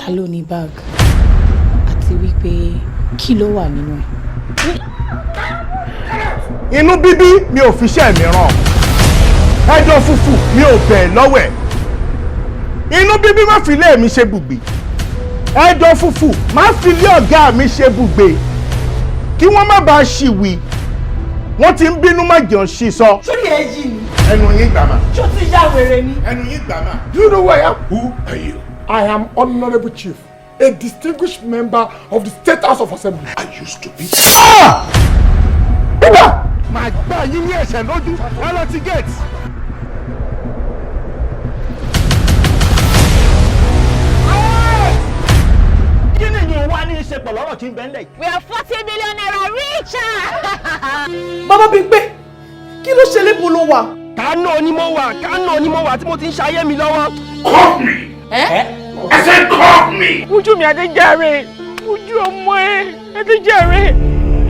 Ta ló ní bag àti wípé kí ló wà nínú ẹ̀? Inú bíbí mi ò fi iṣẹ́ mi ràn, ẹjọ́ fúfú mi ò bẹ̀ lọ́wẹ̀. Inú bíbí má fi ilé mi ṣe bùgbé, ẹjọ́ fúfú má fi ilé ọ̀gá mi ṣe bùgbé, kí wọ́n má bàa ṣìwì. Wọ́n ti ń bínú, má jẹun sí sọ. Sórí ẹ yìí ni. Ẹnu yín gbà mà. Ṣó ti ya wèrè ni? Ẹnu yín gbà mà. Do you know who I am? Who are you? I am Honorable Chief, a distinguished member of the State House of Assembly. Are you stupid? Bíbá! Màá gbá yín ní ẹ̀ṣẹ̀ lójú, ẹ lọ ti gate. Kí ni ìyẹn wá ní í ṣe pẹ̀lú ọ̀rọ̀ tí ń bẹ ńlẹ̀ yìí? We are 40 million naira richer. Bàbá Bímpé, kí ló ṣe lébo ló wà? Kánò ni mo wà, Kánò ni mo wà tí mo ti ń ṣayé mi lọ́wọ́. Call me! I said call me! Ojú mi, Adéjàre, ojú ọmọ ẹ, Adéjàre,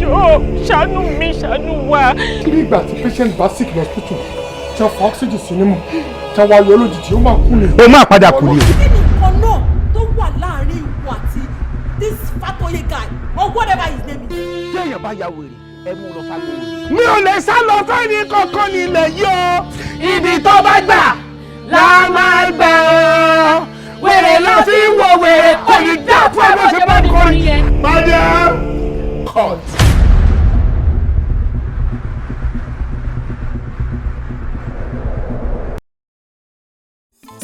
jọ̀ọ́ ṣàánú mi, ṣàánú wa. Kí ni ìgbà tí patient bá sick lọ hospital, tí wọ́n fa oxygen sí nímú, tí wọ́n wá yọ lójijì, ó máa kú ni. O máa padà kú ni o. Kí ni nǹkan náà tó wà láàrin ìwọ àti this Fatoye guy or whatever his name is? Tí èèyàn bá ya wèrè, ẹ mú un lọ ságbó wèrè. Mi ò lè sá lọ fẹ́ni kankan nílẹ̀ yìí o. Ibi tó bá gbà la máa gbà ọ́. Wèrè lọ fi ń wo wèrè, kò ní dá fún ẹ bó ṣe bá mi kọrin. Madam, cut.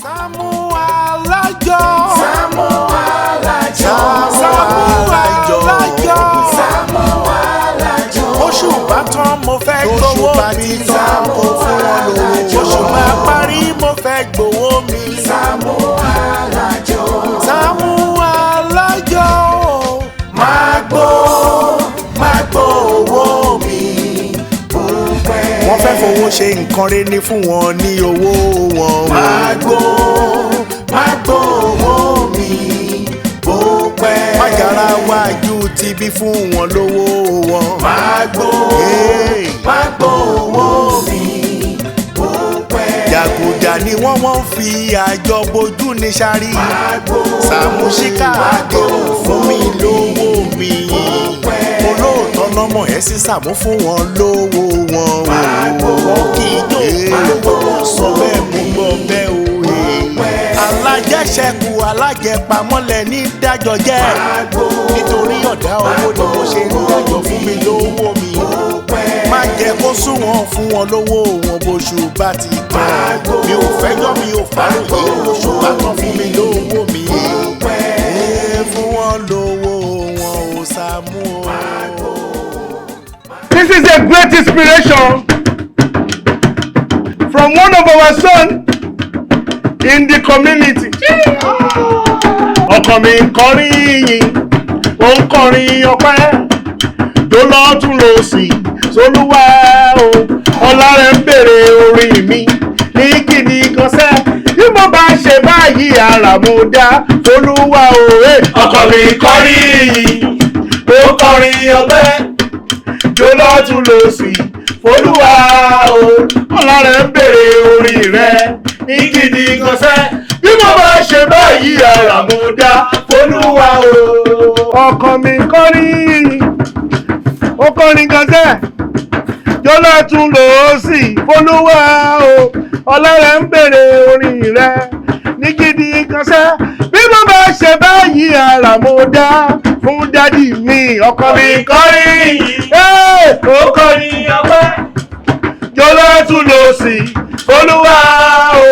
Sàámú Alájọ. Sàámú Alájọ. Sàámú Alájọ. Sàámú Alájọ. Oṣù bá tán, mo fẹ́ gbowó mi. Sàámú fún wọn lówó. Oṣù bá parí, mo fẹ́ gbowó mi. Sàámú Alájọ. Sàámú Alájọ. Máa gbó, máa gbó owó mi. Wọ́n fẹ́ fowó ṣe nǹkan rẹ̀ ní fún wọn ní owó wọn. Máa gbó, máa gbó owó mi bó pẹ́. Mágara wájú ti bí fún wọn lówó wọn. Máa gbó, máa gbó owó mi bó pẹ́. Jàgùjà ni wọ́n fi àjọ bojú ní sáré. Sàmúsíkà àdéhùn fún mi lówó mi. Olóòótọ́ lọ́mọ ẹ̀ sí Sàmú fún wọn lówó wọn. Wọ́n kì í jó olówó sọ bẹ́ẹ̀, mo gbọ́ bẹ́ẹ̀ o. Alájẹṣẹ́kù alájẹpamọ́lẹ̀ ní dájọ́ jẹ́. Nítorí ọ̀dá owó ni mo ṣe ń dájọ́ fún mi lówó mi. Má jẹ́ kó sún wọn, fún wọn lówó wọn bóṣù bá ti tán. Mi ò fẹ́jọ́, mi ò fàròyé, oṣù bá tán fún mi lówó mi. Fún wọn lówó wọn ò Sàámú o. This is a great inspiration from one of our son in the community. Ọkàn mi ń kọrin yìnyín, ó ń kọrin ọpẹ́, tó lọ́tún lọ́sì sólúwà o. Ọlá rẹ̀ ń béèrè orin mi ní gidi kan sẹ́. Bí mo bá ṣe báyìí, ara mo dá fólúwà o. Ọkàn mi ń kọrin yìnyín, ó ń kọrin ọpẹ́, jó lọ́tún lọ́sì fólúwà o. Ọlá rẹ̀ ń béèrè orin rẹ̀ ní gidi kan sẹ́. Bí mo bá ṣe báyìí, ara mo dá fólúwà o. Ọkàn mi kọrin, ó kọrin kan sẹ́, jó lọ́tún lọ́sì fólúwà o. Ọlá rẹ̀ ń béèrè orin rẹ̀ ní gidi kan sẹ́. Bí mo bá ṣe báyìí, ara mo dá fún dádì mi. Ọkàn mi kọrin, ó kọrin ọpẹ́, jọlá tún lọ sí olúwa o.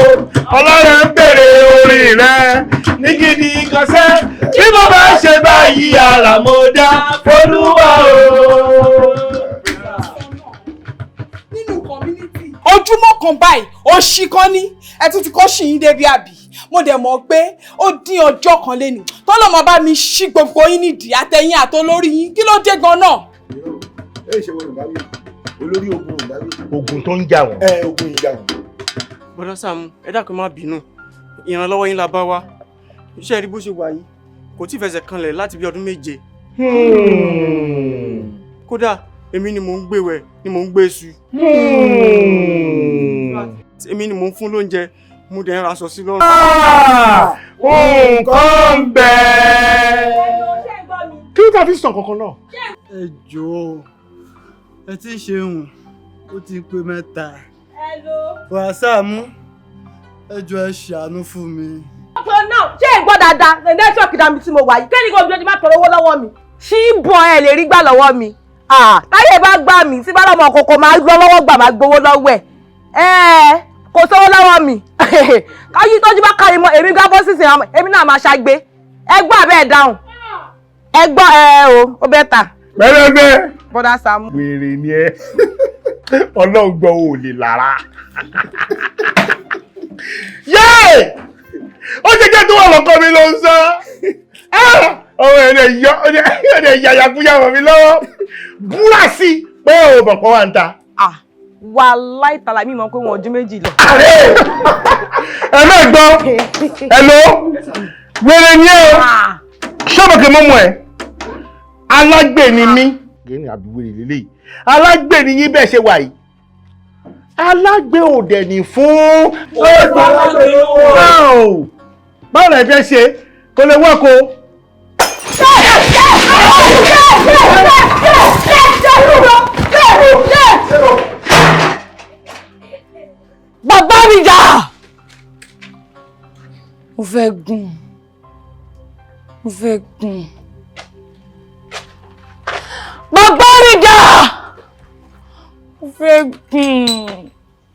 Ọlọ́run ń bèrè orin rẹ ní gidi kan sẹ́. Bí mo bá ṣe báyìí, ara mo dá olúwa o. Nínú community. Ojúmọ́ kan báyìí, òṣì kan ní ẹ tún ti kọ́ ṣì yín débi àbí? Mo dẹ̀ mọ̀ pé ó dín ọjọ́ kan lẹ́nu tọ́lọ́mọ bá mi ṣí gbogbo yín nídìí, àtẹ̀yìn àtolórí yín. Kí ló dé gan-an? Ẹ ṣe wọn ìbáwí, olórí ogun ìbáwí. Ogun tó ń jà wọ́n. Ẹ ogun ìjà wọn. Bọ́dá Sàámú, ẹ dákun, má bínú. Ìrànlọ́wọ́ yín la bá wá. Iṣẹ́ rí bó ṣe wà yìí, kò tí ì fẹsẹ̀ kanlẹ̀ láti bí ọdún 7. Kódà èmi ni mò ń gbé wẹ̀, ni mò ń gbé su. Èmi ni mò ń fún lóúnjẹ, mo dẹ̀ ń raṣọ sí lọ́rùn. Nǹkan ń bẹ. Kí ló ta fi sàn kankan náà? Ẹ jọ̀ọ́, ẹ ti ṣeun, ó ti pé 3. Bọ̀dá Sàámú, ẹ jọ̀ọ́, ẹ ṣàánú fún mi. Ọ̀pọ̀ náà ṣé ẹ gbọ́ dáadáa? Network dàmí tí mo wà yìí, kẹ́ni kò bí ojú bá tọrọ owó lọ́wọ́ mi. Ṣí bọ̀ ẹ lè rí gbà lọ́wọ́ mi. Táyé bá gbà mí tí bá lọ́mọ kòkó máa gbọ́ lọ́wọ́ gbà máa gbowó lọ́wọ́ ẹ̀. Kò sówó lọ́wọ́ mi. Káyí tọ́jú bá kárí mọ́ èmi gbá bọ́ sísìn èmi náà máa ṣàgbé. Ẹ gbọ́ àbẹ́ ẹ̀ dáhùn. Ẹ gbọ́ ẹ o, ó bẹ́ ta. Pẹ́lẹ́gbẹ́. Bọ́dá Sàámú. Wèrè ni ẹ. Ọlọ́run gbọ́ ò lè lára. Yéè! Ó ṣe jẹ́ tó wà lọ́kọ mi ló ń sọ. Ọmọ ẹ̀ lè yọ ẹ̀ yàyàkúyà mọ̀ mi lọ́wọ́. Búra sí pé o mọ̀ pọ̀ wá ń ta. Wàláì tàlà mi mọ̀ pé wọn ò ju 2 lọ. Ẹ má gbọ́, ẹ lọ, wèrè ni ẹ o, ṣọ́bọ̀kẹ́ mọ́mọ́ ẹ, alágbè ni mí. Gẹ́ni àbí wèrè lélẹ́yìí, alágbè ni yín bẹ́ẹ̀ ṣe wà yìí. Alágbè ò dẹ̀ ní fún. Báwo la ẹ fẹ́ ṣe? Kò lè wọ́ọ̀kọ. Bàbá mi jà! Mo fẹ́ gùn. Mo fẹ́ gùn. Bàbá mi jà! Mo fẹ́ gùn.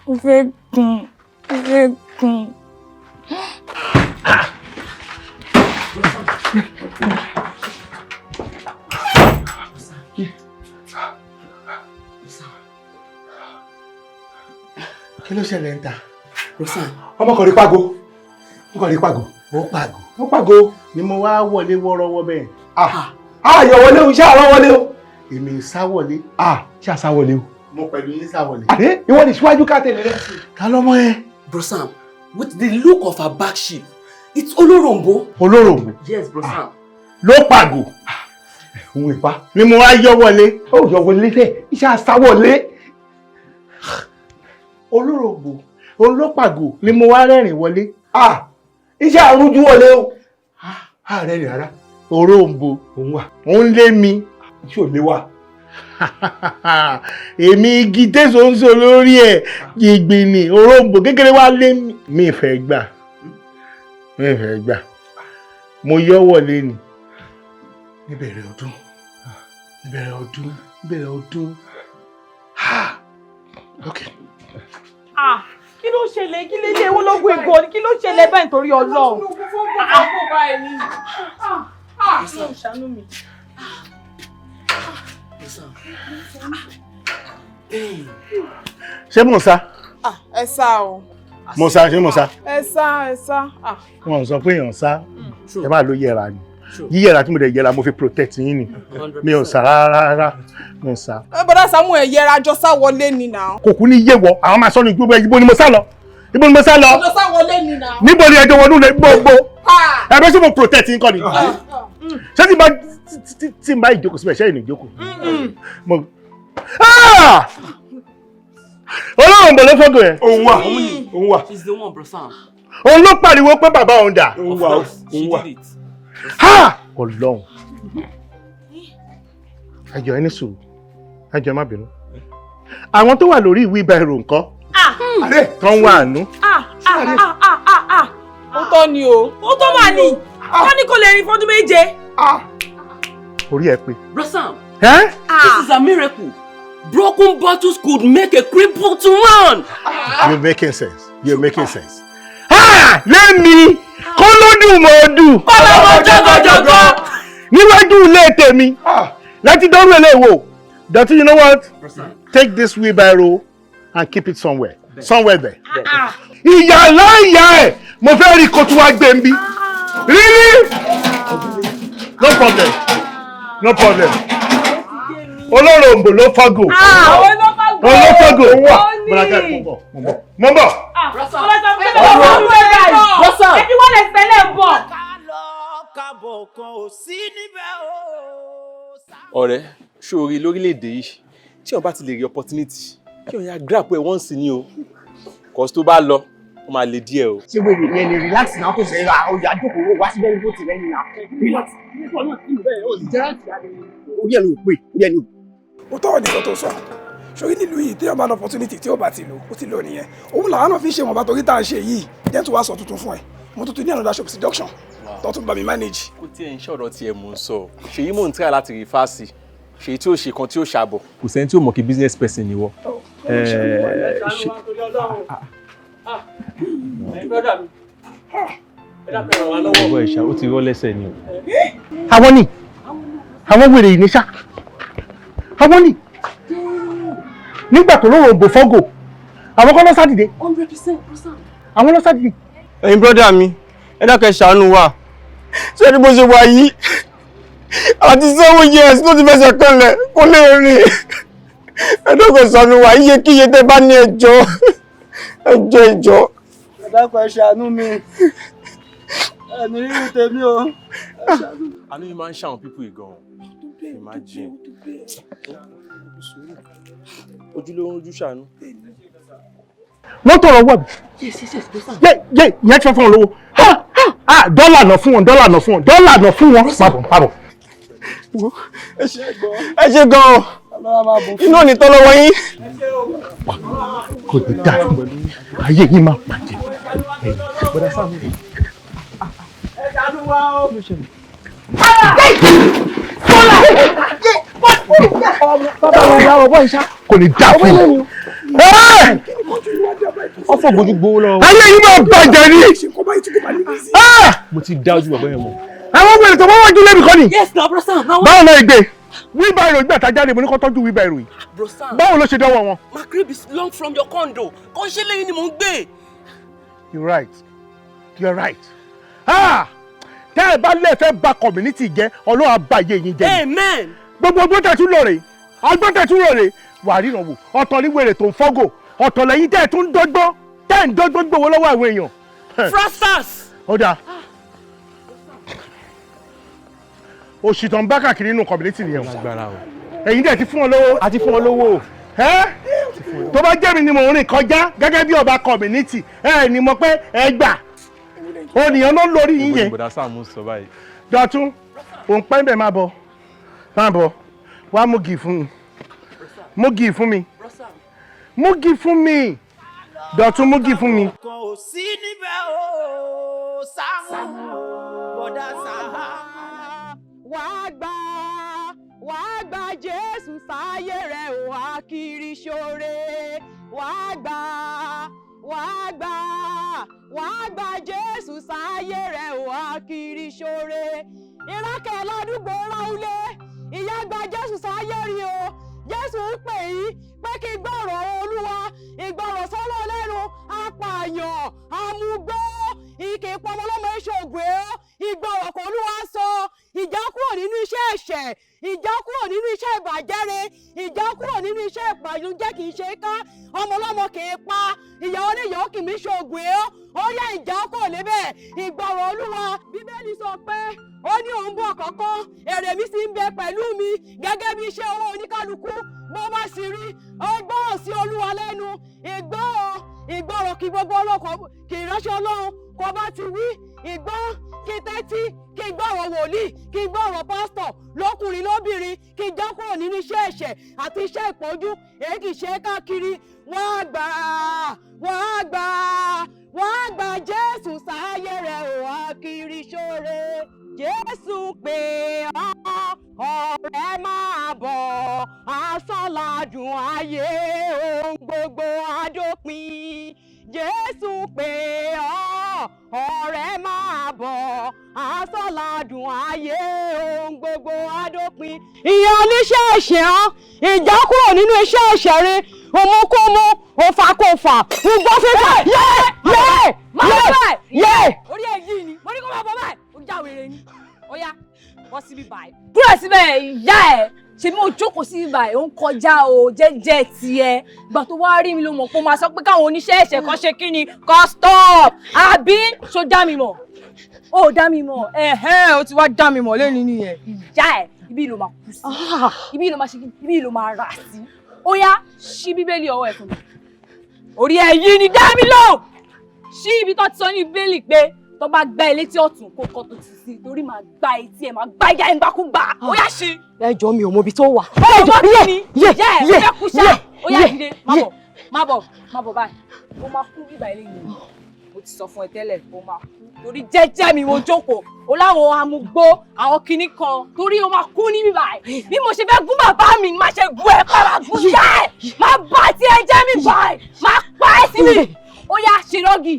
Mo fẹ́ gùn. Mo fẹ́ gùn. Kí ló ṣẹlẹ̀ ń ta? Ọmọ kan rí pàgó. Ó kàn rí pàgó. Ó pàgó. Ó pàgó. Ni mo wá wọlé wọ́rọ́wọ́ bẹ́ẹ̀. Ayọ̀ wọlé o, ṣé àárọ̀ wọlé o. Èmi ń sá wọlé. Ṣé àsá wọlé o. Mo pẹ̀lú yín sá wọlé. Àdé, ìwọ ni síwájú ká tẹ̀lé rẹ. Ta lọ́mọ yẹn? Bro Sam, with the look of her back shape, it's Olorombo. Olorombo? Yes, Bro Sam. Ló pàgò. Òun ìpa. Ni mo wá yọ wọlé. Ó yọ wọlé tẹ, iṣẹ́ àsá wọlé. Olorombo, òun ló pàgò ni mo wá rẹ́rìn wọlé. Iṣẹ́ àrújú wọlé o. Ààrẹ rẹ̀ rárá. Òróǹbó. Òun wà. Òun lé mi. Ṣé ò lé wa? Èmi igi tẹ̀sán ń sọ lórí ẹ̀ ìgbìnì òróǹbó kékeré wá lé mi. Mi fẹ́ gbà. Mi fẹ́ gbà. Mo yọ wọlé ni. Níbẹ̀rẹ̀ ọdún. Níbẹ̀rẹ̀ ọdún. Níbẹ̀rẹ̀ ọdún. Ok. Kí ló ṣẹlẹ̀? Kí lè lé ewó lógún ìgò? Kí ló ṣẹlẹ̀ bẹ́ẹ̀ nítorí Ọlọ́run? Ṣàánú mi. Ṣé mò ń sá? Ẹ sá o. Mo sá, ṣé mo sá? Ẹ sá, ẹ sá. Wọ́n sọ pé èèyàn sá, ẹ máa lo yẹra ni. Yíyẹra tí mo dẹ̀ yẹra mo fi protect yín ni. Mi ò sá rárá, mi ò sá. Ẹ bọ́dá Sàámú ẹ̀ yẹra jọ sá wọlé ni nà. Kò kú ní yé wọ, àwọn máa sọ ní gbogbo ibo ni mo sá lọ. Ibo ni mo sá lọ. Jọ sá wọlé ni nà. Níbo ni ẹjọ́ wọnú lẹ gbogbo? Ẹ bẹ́ ṣé mo protect yín kọ́ ni? Ṣé tí n bá ìjókòó síbẹ̀ ṣé ìrìn ìjókòó? Ọlọ́run bọ̀ ló fọ́gùn ẹ̀. Òun wà, òun wà. She's the one, Bro Sam. Òun ló pariwo pé bàbá òun dà. Òun wà, òun wà. Ha! Ọlọ́run. Ẹ jọ̀ọ́ ẹ ní sùúrù. Ẹ jọ̀ọ́ ẹ má bínú. Àwọn tó wà lórí ìwé ìbẹ̀rù nǹkan. Tán wà nú. Ó tọ́ ni o. Ó tọ́ mà ní. Wọ́n ní kò lè rìn fọ́dún 7. Orí ẹ pé. Bro Sam, this is a miracle. Broken bottles could make a cripple to run. You're making sense. You're making sense. Ha! Lẹ́mi kó lódùn mọ́ dùn. Kọ́lọ́mọ jọgọjọgọ. Níwájú ilé tèmi. Láti dọ́rùn eléwo. Dọ̀tí, you know what? Take this wheelbarrow and keep it somewhere. Somewhere there. Ìyá láìyá ẹ̀ mo fẹ́ rí kó tún wá gbé ń bí. Really? No problem. No problem. Olóròǹbó ló fọ́gò. Òun ló fọ́gò. Mo ń bọ̀. Ẹbí wọ́n lè tẹ́lẹ̀ ń bọ̀. Ọ̀rẹ́, ṣó o rí lórílẹ̀‐èdè yìí tí wọ́n bá ti lè rí opportunity kí wọ́n ya grab ẹ̀ once ni o, cause tó bá lọ Ó máa le díẹ̀ o. Ṣé wèrè ni ẹni relax náà tó ṣe é ra ọjà jókòó wá sí bẹ́ẹ̀ bó ti rẹ́ nìyà. Relax. Orí ẹ̀ ló pè, orí ẹ̀ ló. Ó tọrọ nìkan tó sọ sórí nílùú yìí téèyàn bá ní opportunity tí ó bá ti lò ó ti lò nìyẹn. Òun làwọn náà fi ń ṣe ìwọ̀nba torí tá à ń ṣe yìí. Jẹ́ tó wá sọ tuntun fún ẹ, mo tuntun ní another shop sí junction tó tún bá mi manage. Kó tiẹ̀ ń ṣọ̀rọ̀ tiẹ̀ mò ń sọ. Ṣèyí mò ń try láti rí fásì. Ṣèyí tí ó ṣe kan tí ó ṣàbọ̀. Kò sẹ́ni tí ó mọ̀ kí business person ni wọ́. Ọwọ́ ìṣá ó ti rọ́ lẹ́sẹ̀ ni o. Àwọn ni àwọn wèrè yìí ní ṣá, àwọn ni nígbà tó lóun ògbò fọ́gò, àwọn kọ́ ló sádìde. 100%. Àwọn ló sádìde. Ẹ̀yin brọ́dà mi, ẹ dákẹ́ ṣàánú wa. Ṣé ní bó ṣe wà yìí àti 7 years ló ti fẹsẹ̀ kanlẹ̀, kó lè rìn. Ẹ dákẹ́ ṣàánú wa, iyekíye tẹ́ bá ní, ẹjọ́ ẹjọ́ ẹjọ́. Ẹ dákun, ẹ ṣàánú mi, ẹni rírì tèmi o, ẹ ṣàánú mi. Àánú yìí máa ń ṣàwọn people yìí gan-an. Imagine. Ojú ló ń rojú ṣàánú. Wọ́n tọrọ wọ̀ Yes, bro. Yé yé, ìyẹn ti fẹ́ fún wọn lówó. Ha ha, dọ́là nà fún wọn, dọ́là nà fún wọn, dọ́là nà fún wọn. Má bọ̀, má bọ̀. Ẹ ṣe gan-an, inú ò ní tọ́ lọ́wọ́ yín. Kò ní dáa fún ayé yín, máa bàjẹ́. Bọ́dà sáà mi. Ẹ ṣàánú wa o. Bàbá wọn yà wọ bọ́ ìṣá. Kò ní dáa fún wọn. Wọ́n fọ̀ bójú gbowó lọ́wọ́. Ayé yín máa bàjẹ́ ni. Mo ti dá ojú bàbá yẹn mọ̀. Àwọn wèrè tó wọ́n wájú lẹ́nu kan ni. Yes na, bro Sam. Na. Báwo ló gbé wheelbarrow ìgbà tá a jáde, mo ní kó tọ́jú wheelbarrow yìí. Bro Sam. Báwo ló ṣe dọ́wọ́ wọn? My crib is long from your condo. Kò ń ṣe lẹ́yìn ni mò ń gbé. You're right, you're right. Ah, tẹ́ ẹ bá lè fẹ́ bà community jẹ́, Ọlọ́run á bà ayé yín jẹ́ ni. Amen. Gbogbo ọgbọ́n tẹ̀ tún lọ rè, ọgbọ́n tẹ̀ tún lọ rè, wà á ríran wò. Ọ̀tọ̀ ní wèrè tó ń fọ́gò, ọ̀tọ̀ lẹ́yìn tẹ́ ẹ tún dọ́gbọ́n, tẹ́ ẹ ń dọ́gbọ́n gbowó lọ́wọ́ àwọn èèyàn. Fraudsters. Ó dáa, òṣì tó ń bá káàkiri nínú community nìyẹn o. Ẹ̀yin dẹ̀ ti fún wọn lówó. A ti fún wọn lówó. Ẹ́ tó bá jẹ́ mi ni mò ń rìn kọjá gẹ́gẹ́ bí ọba community, ẹ ní mo pé ẹ gbà ònìyàn ló ń lórí yín yẹn. Bọ̀dá Sàámú sọ báyìí. Dọ̀tún òun pẹ́ bẹ́ẹ̀, máa bọ̀, máa bọ̀ wá, mú gì fún mi, mú gì fún mi, mú gì fún mi. Dọ̀tún, mú gì fún mi. Kò sí níbẹ̀ o, Sàámú, bọ̀dá Sàámú. Wàá gbà, wàá gba Jésù sáyé rẹ̀ ò, á kiri ṣoore. Wàá gbà, wàá gbà, wàá gba Jésù sáyé rẹ̀ ò, á kiri ṣoore. Ìrákẹ́ ládùúgbò ráúlé, ìyá gba Jésù sáyé rí o. Jésù ń pè yín pé kí gbọ́rọ̀ Olúwa, ìgbọràn sọ́lọ́ lẹ́nu apààyàn amúgbó ìkè pọmọlọ́mọ ìṣògùn ẹ̀. Ìgbọràn kò Olúwa sọ, ìjà kúrò nínú iṣẹ́ ẹ̀ṣẹ̀, ìjà kúrò nínú iṣẹ́ ìbàjẹ́re, ìjà kúrò nínú iṣẹ́ ìbànújẹ́. Kì í ṣe ká ọmọlọ́mọ kì í pa ìyàwó oníyàwó kì í ṣògùn ẹ̀. Ó yá, ìjà kò níbẹ̀, ìgbọràn Olúwa. Bíbélì sọ pé ó ní òun bọ̀ kọ́kọ́, èrè mi sì ń bẹ pẹ̀lú mi gẹ́gẹ́ bí iṣẹ́ owó oníkálukú. Bó bá sì rí ó gbọ́ràn sí Olúwa lẹ́nu, ìgbọ́ràn, ìgbọ́ràn kí gbogbo ọlọ́kọ̀ kì í ránṣẹ́ Ọlọ́run kò bá ti wí, ìgbọ́ kí tẹ́tí kí gbọ́rọ̀ wòlíì, kí gbọ́rọ̀ pásítọ̀, lọ́kùnrin lóbìnrin, kí já kúrò nínú iṣẹ́ ẹ̀ṣẹ̀ àti iṣẹ́ ìpọ́njú èyí kì í ṣe é káàkiri. Wọ́n á gbà, wọ́n á gbà, wọ́n á gbà Jésù sáyé rẹ̀ ò, á kiri ṣóre. Jésù pé ọ́, ọ̀rẹ́, máa bọ̀. Asán ládùn ayé, ohun gbogbo adópin. Jésù pé ọ́, ọ̀rẹ́, máa bọ̀. Asán ládùn ayé, ohun gbogbo adópin. Ìyẹn oníṣẹ́ ẹ̀ṣẹ̀ hàn, ìjà kúrò nínú iṣẹ́ ẹ̀ṣẹ̀ rẹ, òmùkúmu, òfàkòfà, ugbó fífà. Yé yé yé yé. Orí ẹ̀ yìí ni mo ní kó máa bọ̀ báyìí, ó já wèrè ni. Ó yá, bọ́ síbí báyìí. Kúrò síbẹ̀, ìyá ẹ̀ ṣe bí mo jókòó síbí báyìí, ó ń kọjá o jẹ́jẹ́ tiẹ̀. Ìgbà tó wá rí mi ló mọ̀ pé ó máa sọ pé káwọn oníṣẹ́ ẹ̀ṣẹ̀ kan ṣe kí ni kó stop, àbí ṣó dá mi mọ̀? Ó dá mi mọ̀, ẹ̀hẹ́n, ó ti wá dá mi mọ̀ lẹ́nu nìyẹn. Ìyá ẹ̀, ibi ló máa kú sí, ibi ló máa ṣe kí ni, ibi ló máa rà sí. Ó yá, ṣí bíbélì ọwọ́ ẹ̀ fún mi. Orí ẹ̀ yìí ni, dá mi lóhùn. Ṣí ibi tó ti sọ ní bíbélì pé tó bá gbá ẹ létí ọ̀tún kó kọ́ tó ti sí, torí màá gbá etí ẹ̀, màá gbá ìyá ẹ̀ ńgbàkúgbà. Ó yá, ṣí. Ẹ jọ, mi ò mọ ibi tó wà. Ó mọ kí ni yẹ ẹ fẹ́ kú ṣá. Ó yá, dìde, má bọ̀, má bọ̀, má bọ̀ báyìí. Ó máa kú bíbá eléyìí. Mo ti sọ fún ẹ tẹ́lẹ̀, ó máa kú torí jẹ́jẹ́ mi mo jókòó. Ó láwọn amúgbó àwọn kinní kan, torí ó máa kú ní bíbá ẹ̀. Bí mo ṣe fẹ́ gún bàbá mi ni má ṣe gún ẹ pa, máa gún yá ẹ, má bá tiẹ̀ jẹ́ mi báyìí, má pa ẹ́ sí mi. Ó yá, ṣe rọ́gì,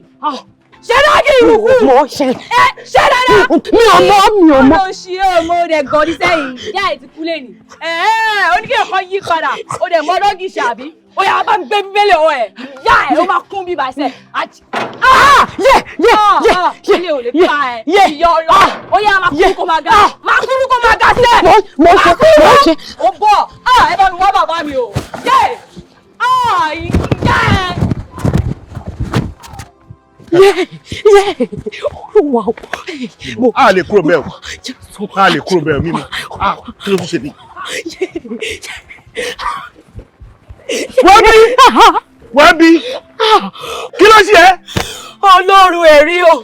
ṣe rọ́gì ìrùkù. Mo ṣe. Ẹ ṣe dáadáa. Mi ò mọ̀, mi ò mọ̀. Ó lọ ṣe é, mo dẹ̀ gọ̀ ní sẹ́yìn. Ìyá ẹ̀ ti kú lẹ́nìí. Ẹ̀ẹ́, ó ní kí ẹ̀kọ́ yí padà, ó dẹ̀ mọ́ rọ́gì ṣàbí. Ó yá, bá mi gbé bíbélì ọwọ́ ẹ̀. Ìyá ẹ̀ ó máa kún bíbá ẹsẹ̀. Yẹ yẹ yẹ. Ilé ò lè pa ẹ̀. Ìyá ọlọ́. Ó yá, máa kúrú kó máa ga. Máa kúrú kó máa ga sẹ́. Mo ṣe, mo ṣe. Ó bọ̀. Ẹ bá mi wá bàbá mi o. Yé! Ìyá ẹ̀. Yẹ yẹ, Olúwa o. A lè kúrò bẹ́ẹ̀ o, a lè kúrò bẹ́ẹ̀ o. Mímu kí ló tún ṣe mí. Wọ́n bí, wọ́n bí, kí ló ṣe é? Ọlọ́run ẹ̀rí o,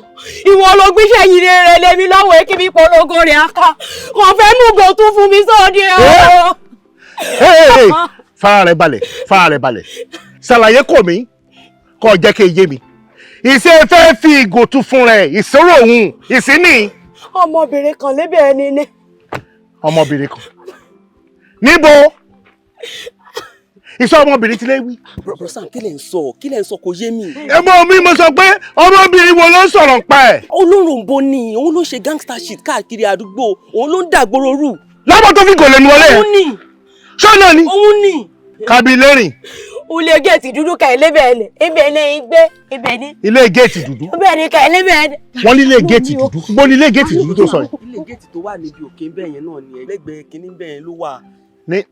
ìwọ ló gbéṣẹ́ yìí rẹ̀ lẹ́mi lọ́wọ́, kí mi polongo rẹ̀ aká kò fẹ́ mú bò tún fún mi sóde o. Fara rẹ balẹ̀, fara rẹ balẹ̀, ṣàlàyé kò mí kò jẹ́ kí n yé mi. Ìṣe fẹ́ fi ìgò tún fún rẹ̀ ìṣòro òun ìsíní. Ọmọbìnrin kan lébẹ̀ ẹni ní. Ọmọbìnrin kan níbo? Ìṣe ọmọbìnrin ti lé wí. Bro Sam, kí lẹ̀ ń sọ? Kí lẹ̀ ń sọ? Kò yé mi. Ẹ mọ mi, mo sọ pé ọmọbìnrin wo ló ń sọ̀rọ̀ pa ẹ̀? Olóròǹbó ni, òun ló ń ṣe gangster shit káàkiri àdúgbò, òun ló ń dàgbòrò rú. Lábọ̀ tó fi gòlè nu wọlé. Òun ni. Ṣọ́nà ni. Òun ni. Kabilérìn. Ulé géètì dúdú ka ilé bẹ́ẹ̀ ni, ibẹ̀ ni ìgbé, ibẹ̀ ni. Ilé géètì dúdú. Ibẹ̀ ni ka ilé bẹ́ẹ̀ ni. Wọ́n ní ilé géètì dúdú. Bó ní ilé géètì dúdú tó sọ yìí? Ilé géètì tó wà níbi òkè bẹ́ẹ̀ yẹn náà ni, ẹlẹ́gbẹ̀ẹ́ kínní bẹ́ẹ̀ yẹn ló wà. Ní.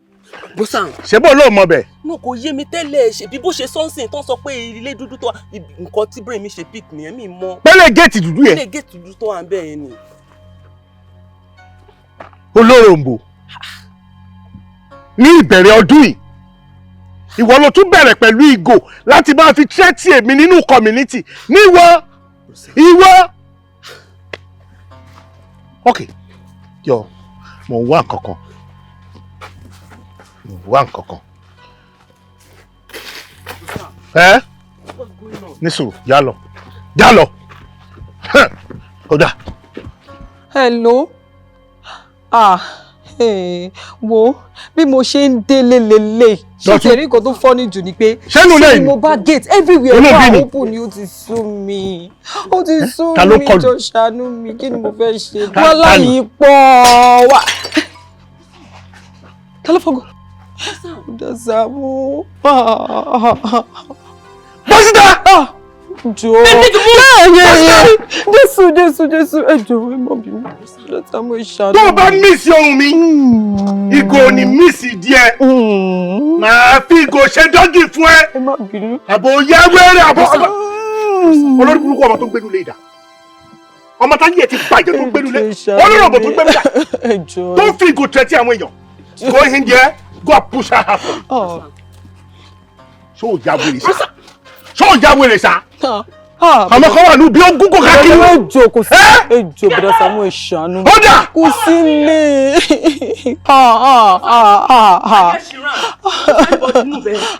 Bro Sam. Ṣé bó ló mọ bẹ̀? No, kò yé mi tẹ́lẹ̀. Ṣe bí bó ṣe sọ́nsìn tó ń sọ pé ilé dúdú tó wà, nǹkan tí brain mi ṣe pick nìyẹn, mi mọ. Pẹ́lẹ́ géètì dúdú yẹn. Ilé géètì dúdú tó wà ń bẹ́ẹ̀ yẹn ni. Olóròǹbó. Ní ìbẹ̀rẹ̀ ọdún yìí, ìwọ ló tún bẹ̀rẹ̀ pẹ̀lú ìgò láti máa fi tẹ́tí èmi nínú community níwọ ìwọ. Ok, yọ, mo ń wá nǹkan kan, mo ń wá nǹkan kan. Ẹ ní sùúrù, já lọ, já lọ, ó dà. Hello, ah, hey, wo bí mo ṣe ń délé lélẹ̀, ṣé tẹ̀rí nǹkan tó fọ́ni jù ni pé ṣé ni mo bá gate everywhere Inú wà bí ni? Open ni. Ó ti sú mi, ó ti sú Ta ló mi. kọlù? Jọ, ṣàánú mi, kí ni mo fẹ́ ṣe? Wàhálà Ta ni? yìí pọ̀ wá. Ta ló fọgọ́? Dàsàmú. Bọ́sítà! Jọ. Jésù, Jésù, Jésù, ẹ jọ̀ọ́, ẹ má bínú. Dàsàmú, ìṣàánú. Tó o bá miss ohun mi, ìgò ò ní miss díẹ̀, màá fi ìgò ṣe doggy fún ẹ. Ẹ má bínú. Àbò yá wẹ́rẹ́ àbò olórí burúkú, ọmọ tó ń gbénu lé ìdá, ọmọ táyé ẹ ti bàjẹ́ tó ń gbénu lé, olóròbó tó ń gbénu dà, tó ń fi ìgò tẹ̀tí àwọn èèyàn. Go in there, go and push her out. Ṣó o já wèrè sá? Ṣó o já wèrè sá? Àmọ́ kan wà ní bí ó gúngò káàkiri. Ejò kò sí, ejò, bọ̀dá Sàámú, ìṣàánú. Ó dà. Kò sí lè.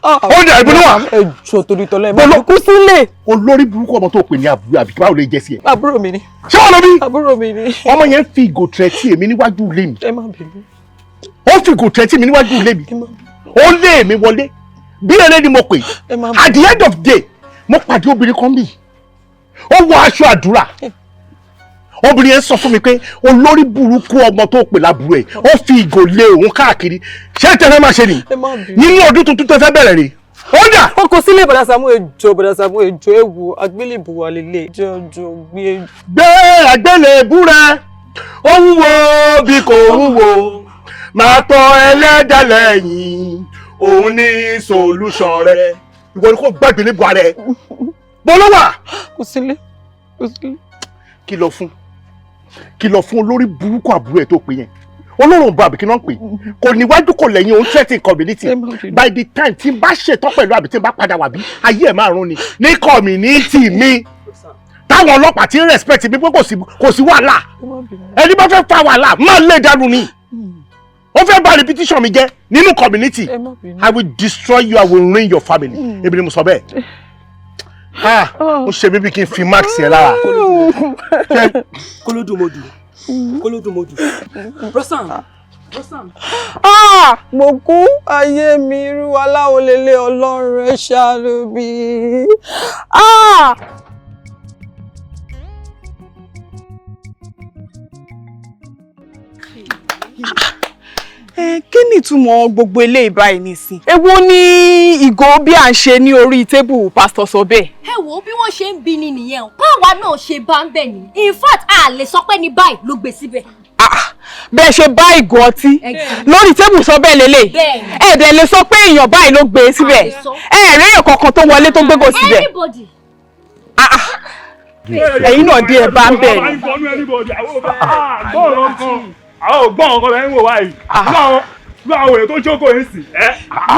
Ó dà, ibo ló wà? Ejò, torí tọ́lá, ẹ̀ máa kú sílé. Olórí burúkú, ọmọ tó pè ní àbúrò, àbí báwo lè jẹ sí ẹ? Àbúrò mi ni. Ṣé wọn lọ bí? Àbúrò mi ni. Ọmọ yẹn fi ìgò tẹ̀tí èmi níwájú ilé mi. Ẹ má bínú. Ó fi ìgò tẹ̀tí mi níwájú ilé mi, ó lé mi wọlé bí eré ni mo pè. At the end of the day, mo pàdé obìnrin kan bí ó wọ aṣọ àdúrà. Obìnrin yẹn sọ fún mi pé olórí burúkú ọmọ tó pè lábúrò ẹ̀, ó fi ìgò lé òun káàkiri. Ṣé tẹ́fẹ́ máa ṣe nìyí Ẹ má bínú. nínú ọdún tuntun tẹ́fẹ́ bẹ̀rẹ̀ rè? Ó dà. Ó kò sílé, bọ̀dá Sàámú, ejò, bọ̀dá Sàámú, ejò, ewu àgbélébù wà lélẹ̀. Jọjọ gbé. Gbé àgbélébú rẹ, ó wúwo bí kò wúwo, máa tọ ẹlẹ́dàá lẹ́yìn, òun ní solution rẹ. Ìwọ ni kò gbàgbé níbo ara ẹ bọ́ ló wà. Kò sílé, kò sílé. Kìlọ̀ fún, kìlọ̀ fún olórí burúkú àbúrò ẹ̀ tó pè yẹn. Olórùn bọ àbí kí náà pè kò níwájú kò lẹ́yìn, òun threatening community. By the time tí n bá ṣètọ́ pẹ̀lú àbí tí n bá padà wà bí ayé ẹ̀ máa rún ni ní community mi, táwọn ọlọ́pàá ti ń respect mi pé kò sí wàhálà. Ẹni bá fẹ́ fa wàhálà máa lé dànù ni. Ó fẹ́ bà reputation mi jẹ́ nínú community. I will destroy you, I will ruin your family. Èmi ni mo sọ bẹ́ẹ̀. Ah, ó ṣe mí bí kí n fi max yẹn lára. Kólódùmọdù, kólódùmọdù, Rosan, Rosan. Ah, mo kú, ayé mi, irú aláwo lélẹ̀? Ọlọ́run, ẹ ṣàánú mi. Ah! Ẹ kí ni ìtumọ̀ gbogbo eléyìí báyìí nísìn? Èwo ni ìgò bí à ń ṣe ní orí tébù pásítọ̀ sọ bẹ́ẹ̀? Ẹ wo bí wọ́n ṣe ń bi ni nìyẹn o. Báwa náà ṣe bá ń bẹ̀ ni. In fact, a lè sọ pé ní báyìí ló gbé síbẹ̀. Bẹ́ẹ̀ ṣe bá ìgò ọtí lórí tébù sọ bẹ́ẹ̀ lélẹ̀, ẹ dẹ̀ lè sọ pé èèyàn báyìí ló gbé síbẹ̀? Ẹ rí èèyàn kankan tó wọlé tó gbégbó síbẹ̀? Anybody. Ẹ̀yin náà dé, ẹ bá ń bẹ̀ ni. Àwọn ògbọ́n ọkọ rẹ̀ ń wò wáyìí bí àwọn èèyàn tó jókòó yìí sì ẹ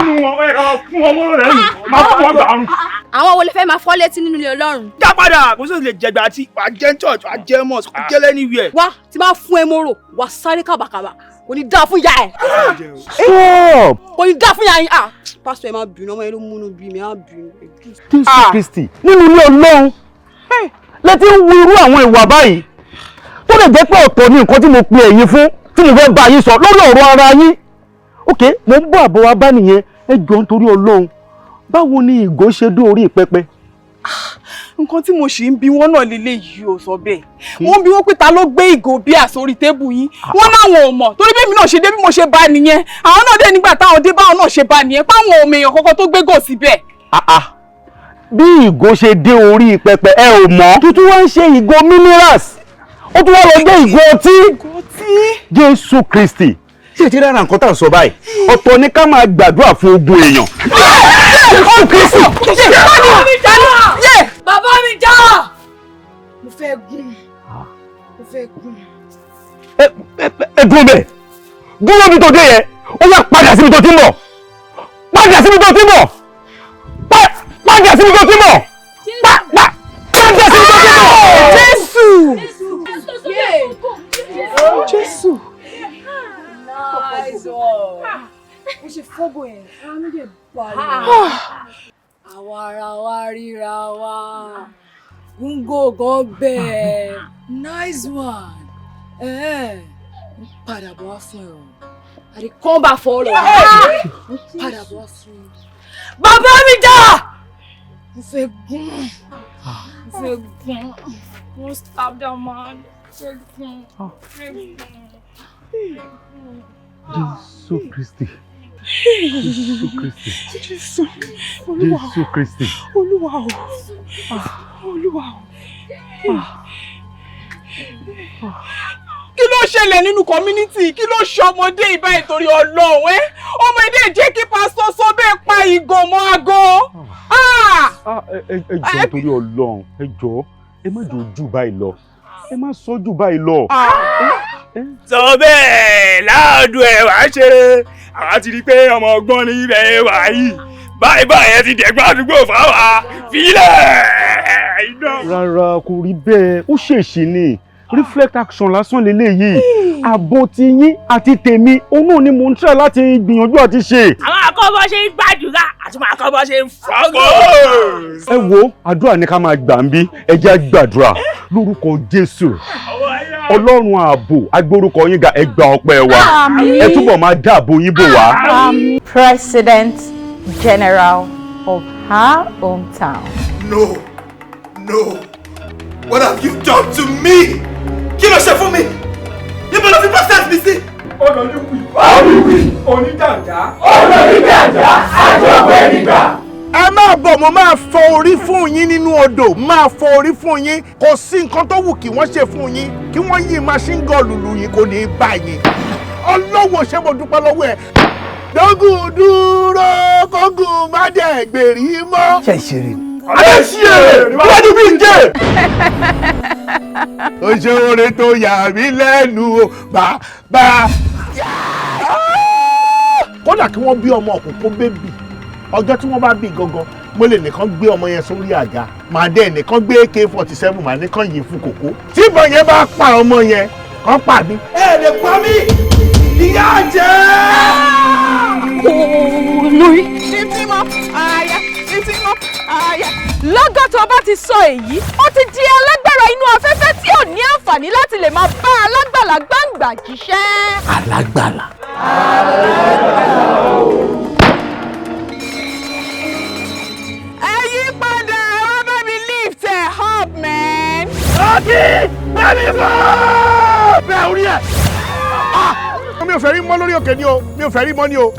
nínú wọn, ó yẹ ká máa fún wọn mọ́rọ̀ lẹ́yìn, máa fún wọn gbàrún. Àwọn wo lè fẹ́ máa fọ́ létí nínú ilé Ọlọ́run? Dá padà, kò sí lè jẹgbà àti wà á jẹ́ church, wà á jẹ́ mosque, wà á jẹ́ anywhere. Wá tí bá fún ẹ mọ́rò, wà sáré kàbàkàbà, kò ní dáa fún ìyá ẹ. Stop! Kò ní dáa fún ìyá yín. Ah, pásítọ̀, ẹ má bínú, ọmọ yẹn ló múnú bí mi, á bínú. Jésù Kristi, nínú ilé Ọlọ́run lẹ ti ń wu irú àwọn ìwà báyìí, tó lè jẹ́ pé ọ̀tọ̀ ni nǹkan tí mo pe ẹ̀yin fún, tí mo fẹ́ bá yín sọ lórí ọ̀rọ̀ ara yín. Ok, mo ń bọ̀ àbọ̀ wa bá nìyẹn. Ẹ jọ̀ọ́, nítorí Ọlọ́run, báwo ni ìgò ṣe dé orí pẹpẹ? Nǹkan tí mo sì ń bi wọ́n náà lélẹ̀ yìí ò sọ bẹ́ẹ̀. Mo ń bi wọ́n pé ta ló gbé ìgò bíà sórí tébù yín, wọ́n láwọn ò mọ̀, torí bẹ́ẹ̀ mi náà ṣe dé, bí mo ṣe bá nìyẹn. Àwọn náà dé nígbà táwọn dé, báwọn náà ṣe bá nìyẹn, páwọn ò mèèyàn kankan tó gbé gò síbẹ̀. Bí ìgò ṣe dé orí pẹpẹ, ẹ ò mọ̀. Tuntun wá ń ṣe ìgò minerals, ó tún wá lọ gbé ìgò ọtí. Jésù Kristi, ṣé ti rárá nǹkan tá à ń sọ báyìí? Ọ̀tọ̀ ni ká máa gbàdúrà fún ogun èèyàn. Jésù Kristi! Bàbá mi já! Mo fẹ́ gún. Mo fẹ́ gún. Ẹ dúró bẹ́ẹ̀, dúró bí tó dé yẹn. Ó yá, padà síbi tó ti ń bọ̀, padà síbi tó ti ń bọ̀, padà síbi tó ti ń bọ̀, padà síbi tó ti ń bọ̀. Jésù! Jésù! Nice one. Mo ṣe fọ́gò yẹn, ara mi dẹ̀ balẹ̀. Àwa ara wa ríra wa. Gúngò gan bẹ́ẹ̀. Nice one. N padà bọ̀ wá fún ẹ o. I dey come back for all of you. N padà bọ̀ wá fún ẹ. Bàbá mi jà! Mo fẹ́ gún. Mo fẹ́ gún. Mo stab that man. Mo fẹ́ gún. Mo fẹ́ gún. Jésù Kristi. Jésù Kristi. Jésù! Olúwa o! Jésù Kristi. Olúwa o! Olúwa o! Kí ló ṣẹlẹ̀ nínú community? Kí ló ṣe ọmọdé ìbá ìtorí Ọlọ́run ẹ́? Ọmọdé jẹ́ kí pásítọ̀ sọ bẹ́ẹ̀ pa ìgò mọ́ aago. Ẹ jọ̀ọ́, torí Ọlọ́run, ẹ jọ̀ọ́, ẹ má jò jù báyìí lọ, ẹ má sọ jù báyìí lọ. Sọ bẹ́ẹ̀ láàdùn ẹ̀ wá ṣe àwa ti rí i pé ọmọ ọgbọ́n ní ibẹ̀ wà yìí báyìí báyìí, ẹ ti dẹ̀gbọ́n àdúgbò fáwa fílẹ̀ iná. Rárá, kò rí bẹ́ẹ̀. Ó ṣèṣì ni, reflect action lásán leléyìí. Ààbò ti yín àti tèmi òun náà ni mò ń try láti gbìyànjú àti ṣe. Àwọn akọ́bọ̀ ṣe ń gbàdúrà àti àwọn akọ́bọ̀ ṣe ń fọ́gò. Ẹ wo, àdúrà ní ká máa gbà ń bí. Ẹ jẹ́ á gbàdúrà lórúkọ Jésù. Ọlọ́run ààbò, agbórúkọ yín ga, ẹ gba ọpẹ́ wa. Àmín. Ẹ túbọ̀ máa dáàbò yín bò wá. President General of her hometown. No, no, what have you done to me? Kí ló ṣe fún mi? Níbo ló fi process mi sí? Olóyúnwì, olùwì, oníjàǹjá, olóníjàǹjá, àjọpọ̀ nígbà. Ẹ máa bọ̀, mo máa fọ orí fún yín nínú odò, máa fọ orí fún yín. Kò sí nǹkan tó wù kí wọ́n ṣe fún yín, kí wọ́n yí machine gun lùlù yín, kò ní í bá yín. Ọlọ́wọ́, ṣé mo dúpẹ́ lọ́wọ́ ẹ̀. Dógùn dúró, kógùn má dẹ̀ gbèrí mọ́. Ṣe ìṣeré ni? Adé ṣí èrè níwájú bí n jẹ́. Ó ṣe oore tó yà mí lẹ́nu o, bàbá. Kódà kí wọ́n bí ọmọ òkùnkùn baby, ọjọ́ tí wọ́n bá bí gangan, mo lè nìkan gbé ọmọ yẹn sórí àga, màá dẹ́ nìkan gbé AK-47, màá nìkan yìí fún kòkó. Tí ìbọn yẹn bá pa ọmọ yẹn, kàn pa mí. Ẹ lè pa mí, ìyá jẹ́. Olórí. Lifting up higher, lifting up higher. Lọ́gán tó bá ti sọ èyí, ó ti di alágbára inú afẹ́fẹ́ tí ò ní àǹfààní láti lè máa bá alágbàlá gbàǹgbà jíṣẹ́. Alágbàlá. Ẹ yí padà, ẹ bá mi lift ẹ up, man. Ọtí bẹ́ẹ̀ni fún bẹ́ẹ̀ orí ẹ̀. Mi ò fẹ́ rí mọ́ lórí òkè ni o, mi ò fẹ́ rí mọ́ ni o.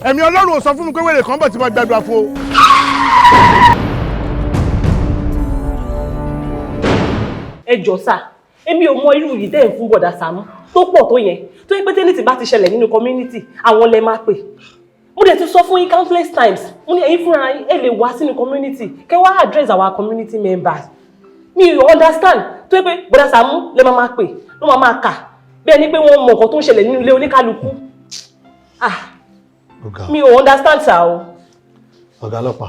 Ẹ̀mí Ọlọ́run ò sọ fún mi pé wèrè kan bọ̀ tí mo gbàdúrà fún o. Ẹ jọ sà, èmi ò mọ irú yìí dẹ́n fún bọ̀dà Sàámú tó pọ̀ tó yẹn, tó yẹ pé tẹ́nìtì bá ti ṣẹlẹ̀ nínú community, àwọn lẹ máa pè. Mo dẹ̀ ti sọ fún yín countless times, mo ní ẹ̀yin fúnra yín ẹ lè wá sínú community kẹ́ wá address our community members. Mi ò understand tó yẹ pé bọ̀dà Sàámú lẹ máa máa pè, ló máa máa kà bí ẹni pé wọ́n mọ nǹkan tó ń ṣẹlẹ̀ nínú ilé oníkálukú. Ah, mi ò understand sir o. Ọ̀gá ọlọ́pàá,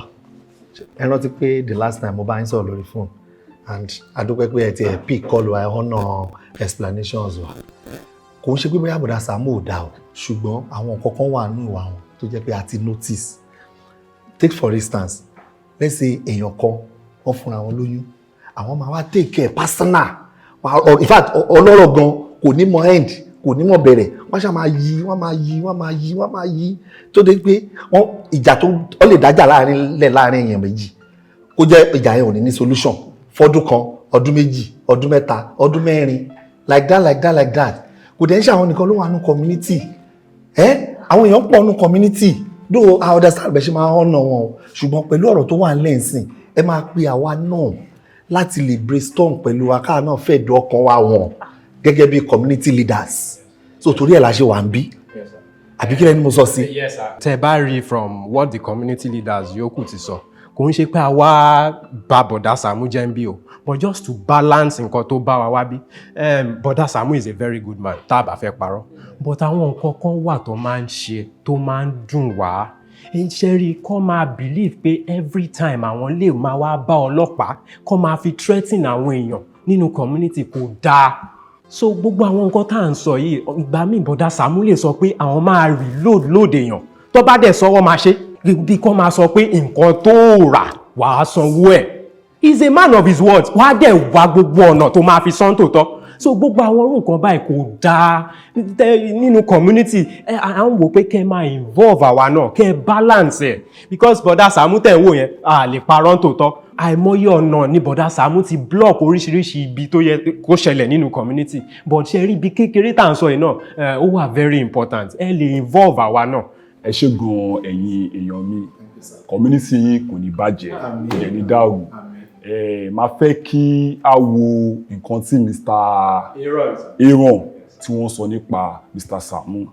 ẹ rántí pé the last time mo bá yín sọ̀rọ̀ lórí phone, and adúpẹ́ pé ẹ ti ẹ̀ pick call wa, ẹ honour explanations wa. Kò ń ṣe pé bóyá bọ̀dà Sàámú ò dáa o, ṣùgbọ́n àwọn nǹkan kan wà nínú ìwà wọn tó jẹ́ pé a ti notice. Take for instance, let's say èèyàn kan, wọ́n fúnra wọn lóyún, àwọn máa wá take care personal. In fact, ọlọ́rọ̀ gan kò ní mọ end, kò ní mọ bẹ̀rẹ̀. Wọ́n ṣáà máa yí, wọ́n máa yí, wọ́n máa yí, wọ́n máa yí, tó dé pé wọ́n ìjà tó ó lè dájà láàrin lẹ̀ láàrin èèyàn méjì, kó jẹ́ ìjà yẹn ò ní ní solution fọ́dún kan, ọdún 2, ọdún 3, ọdún 4, like that, like that, like that. Kò dẹ̀ ń ṣe àwọn nìkan ló wà nínú community ẹ́. Àwọn èèyàn pọ̀ nínú community, though I understand bẹ́ẹ̀ ṣe máa ń honour wọn o, ṣùgbọ́n pẹ̀lú ọ̀rọ̀ tó wà nílẹ̀ ńsìn, ẹ máa pe àwa náà láti lè brainstorm pẹ̀lú wa, káà náà fẹ́ dùn ọkàn wa wọ̀n gẹ́gẹ́ bí community leaders. So torí ẹ̀ la ṣe wà ń bí, àbí kí lẹ́ni mo sọ sí? Yes, sir. Tẹ́ bá rí, from what the community leaders yòókù ti sọ, kò ń ṣe pé àwa bá bọ̀dá Sàámú jẹ́ ń bí o, but just to balance nǹkan tó bá wa wá bí. Bọ̀dá Sàámú is a very good man, tá a bá fẹ́ parọ́, but àwọn nǹkan kan wà tó máa ń ṣe tó máa ń dùn wá. Ṣe rí, kọ́ máa believe pé every time àwọn lè máa wá bá ọlọ́pàá, kọ́ máa fi threaten àwọn èèyàn nínú community, kò dáa. So gbogbo àwọn nǹkan tá à ń sọ yìí, ìgbà míì bọ̀dá Sàámú lè sọ pé àwọn máa reload load èèyàn, tó bá dẹ̀ sọ, wọ́n máa ṣe bí kò máa sọ pé nǹkan tó rà, wàá sanwó ẹ̀. He is a man of his words. Wàá dẹ̀ wá gbogbo ọ̀nà tó máa fi san tòótọ́. So gbogbo àwọn orú nǹkan báyìí kò dáa nínú community. Ẹ à ń wò pé kẹ́ máa involve àwa náà, kẹ́ balance ẹ̀, because bọ̀dá Sàámú tẹ̀ ń wò yẹn, a lè parọ́ tòótọ́, àìmọye ọ̀nà ni bọ̀dá Sàámú ti block oríṣiríṣi ibi tó yẹ kó ṣẹlẹ̀ nínú community. But ṣe rí, ibi kékeré tá à ń sọ yìí náà, ó wà very important, ẹ lè involve àwa náà. Ẹ ṣé gan, ẹ̀yin èèyàn mi. Community yín kò ní bàjẹ́, kò dẹ̀ ní dàrú. Ẹ máa fẹ́ kí a wo nǹkan tí Mr. Aaron tí wọ́n sọ nípa Mr. Sàámú.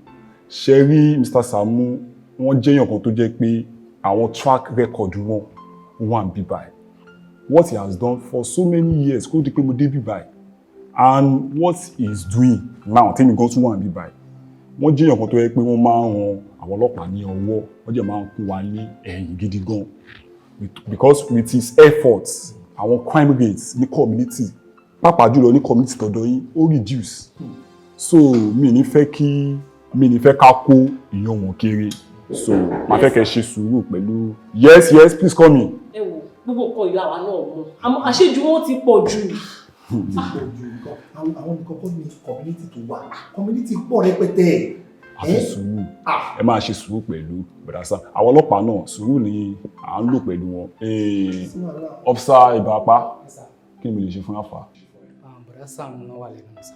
Ṣe rí, Mr. Sàámú, wọ́n jẹ́ èèyàn kan tó jẹ́ pé àwọn track record wọn wà ń bí báyìí, what he has done for so many years kó di pé mo dé bí báyìí and what he is doing now tẹ́mi gan tún wà ń bí báyìí. Wọ́n jẹ́ èèyàn kan tó yẹ pé wọ́n máa ń ran àwọn ọlọ́pàá ní ọwọ́, wọ́n jẹ́ máa ń kún wa ní ẹ̀yìn gidi gan, because with his efforts, àwọn crime rates ní community, pàápàá jùlọ ní community tọ̀dọ̀ yín, ó reduce. So mi ní fẹ́ ká kó ìyàn wọn kéré, so màá fẹ́ kẹ́ ṣe sùúrù pẹ̀lú. Yes, please come in. Ẹ wo, gbogbo nǹkan ìlú àwa náà mú, àmọ́ àṣejù wọn ti pọ̀ jù. Àwọn nǹkan kọ́ ní community tó wà, community pọ̀ rẹpẹtẹ. Àfi sùúrù, ẹ máa ṣe sùúrù pẹ̀lú bọ̀dá sá. Àwọn ọlọ́pàá náà, sùúrù ni à ń lò pẹ̀lú wọn. Officer Ìbàpá, kí ni mo lè ṣe fún àfà? Bọ̀dá Sàámú náà wà lẹ́nu sá.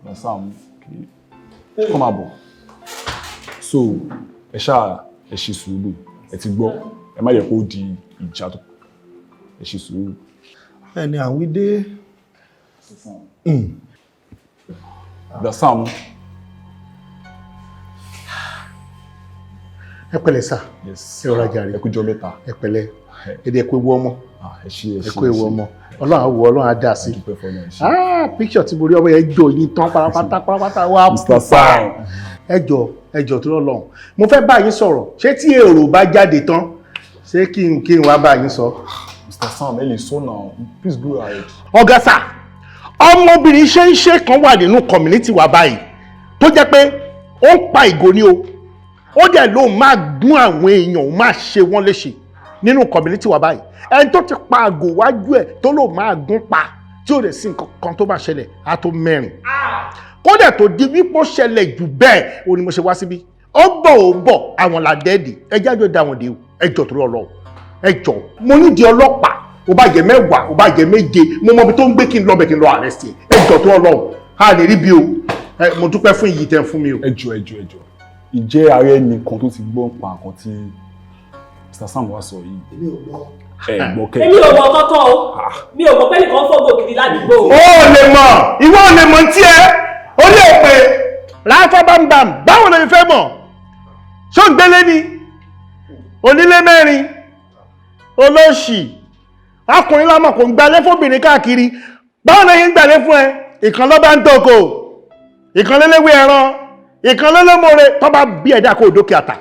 Bọ̀dá Sàámú, kọ́ máa bọ̀. So ẹ ṣáà ẹ ṣe sùúrù, ẹ ti gbọ́? Ẹ má yẹ kó di ìjà tó, ẹ ṣe sùúrù. Ẹni àwọn dé. Bọ̀dá Sàámú. Ẹ pẹ̀lẹ́ sà. Ẹ rọra jàre. Ẹ kújọ́ mẹ́ta. Ẹ pẹ̀lẹ́. Èdè, ẹ kú ewu ọmọ. Ẹ ṣé, ẹ Ẹ ṣé. kú ewu ọmọ. Ọlọ́run á wò, Ọlọ́run á dà sí. Ah, picture tí mo rí, ọmọ yẹn jọ yín tán pátápátá pátápátá wá. Mr. Sam. Ẹ jọ, ẹ jọ tó lọ́lọ́run. Mo fẹ́ bá yín sọ̀rọ̀. Ṣé tí èrò bá jáde tán, ṣé kí n wá bá yín sọ? Mr. Sam, ẹ lè sọ now. Please go ahead. Ọ̀gá sà, ọmọbìnrin ṣe ń ṣe kan wà nínú community wa báyìí tó jẹ́ pé ó ń pa ìgò ní o, ó dẹ̀ lóun máa gún àwọn èèyàn, òun máa ṣe wọ́n léṣe nínú community wa báyìí. Ẹni tó ti pa àgò wájú ẹ̀ tó lóun máa gún pa, tí ò lè sí nǹkan kan tó máa ṣẹlẹ̀, á tó mẹ́rin. Kódà tó di wípé ó ṣẹlẹ̀ jù bẹ́ẹ̀, ó ní mo ṣe wá síbí. Ó bọ̀, ó bọ̀, àwọn làdẹ́ẹ̀dì. Ẹ jájọ́ dá wọn dé o. Ẹ jọ̀ torí Ọlọ́run, ẹ jọ̀. Mo nídìí ọlọ́pàá, ó bá jẹ́ 10, ó bá jẹ́ 7. Mo mọ ibi tó ń gbé, kí n lọ bẹ̀, kí n lọ arrest ẹ. Ẹ jọ̀ tó Ọlọ́run, a lè rí bí o. Ẹ mo dúpẹ́ fún iyì tẹ́ ń fún mi o. Ẹ jọ̀ọ́, ẹ jọ̀ọ́, ẹ jọ̀ọ́, ìjẹ́ ààrẹ nìkan tó ti gbọ́ pa nǹkan tí Mr. Sam wá sọ yìí? Èmi ò gbọ́. Ẹ gbọ́ kẹ́? Èmi ò mọ̀ kankan o. Mi ò mọ̀ pé nìkan fọ́gbọ̀ kiri ládùúgbò o. Ó lè mọ̀, ìwọ ò lè mọ̀ tí ẹ ó lè pè ráfá bámbàm. Báwo lè fẹ́ mọ̀? Ṣó ń gbélé ni onílé mẹ́rin, olóṣì ọkùnrin lámọ̀ kò ń gbalé fóbìnrin káàkiri. Báwo lè yín gbalé fún ẹ? Ìkan ló bá ń toko, ìkan léléwé ẹran, ìkan lélẹ́mọ̀ọ́rẹ́. Tó bá bí ẹ̀dá kó o dókè àtà,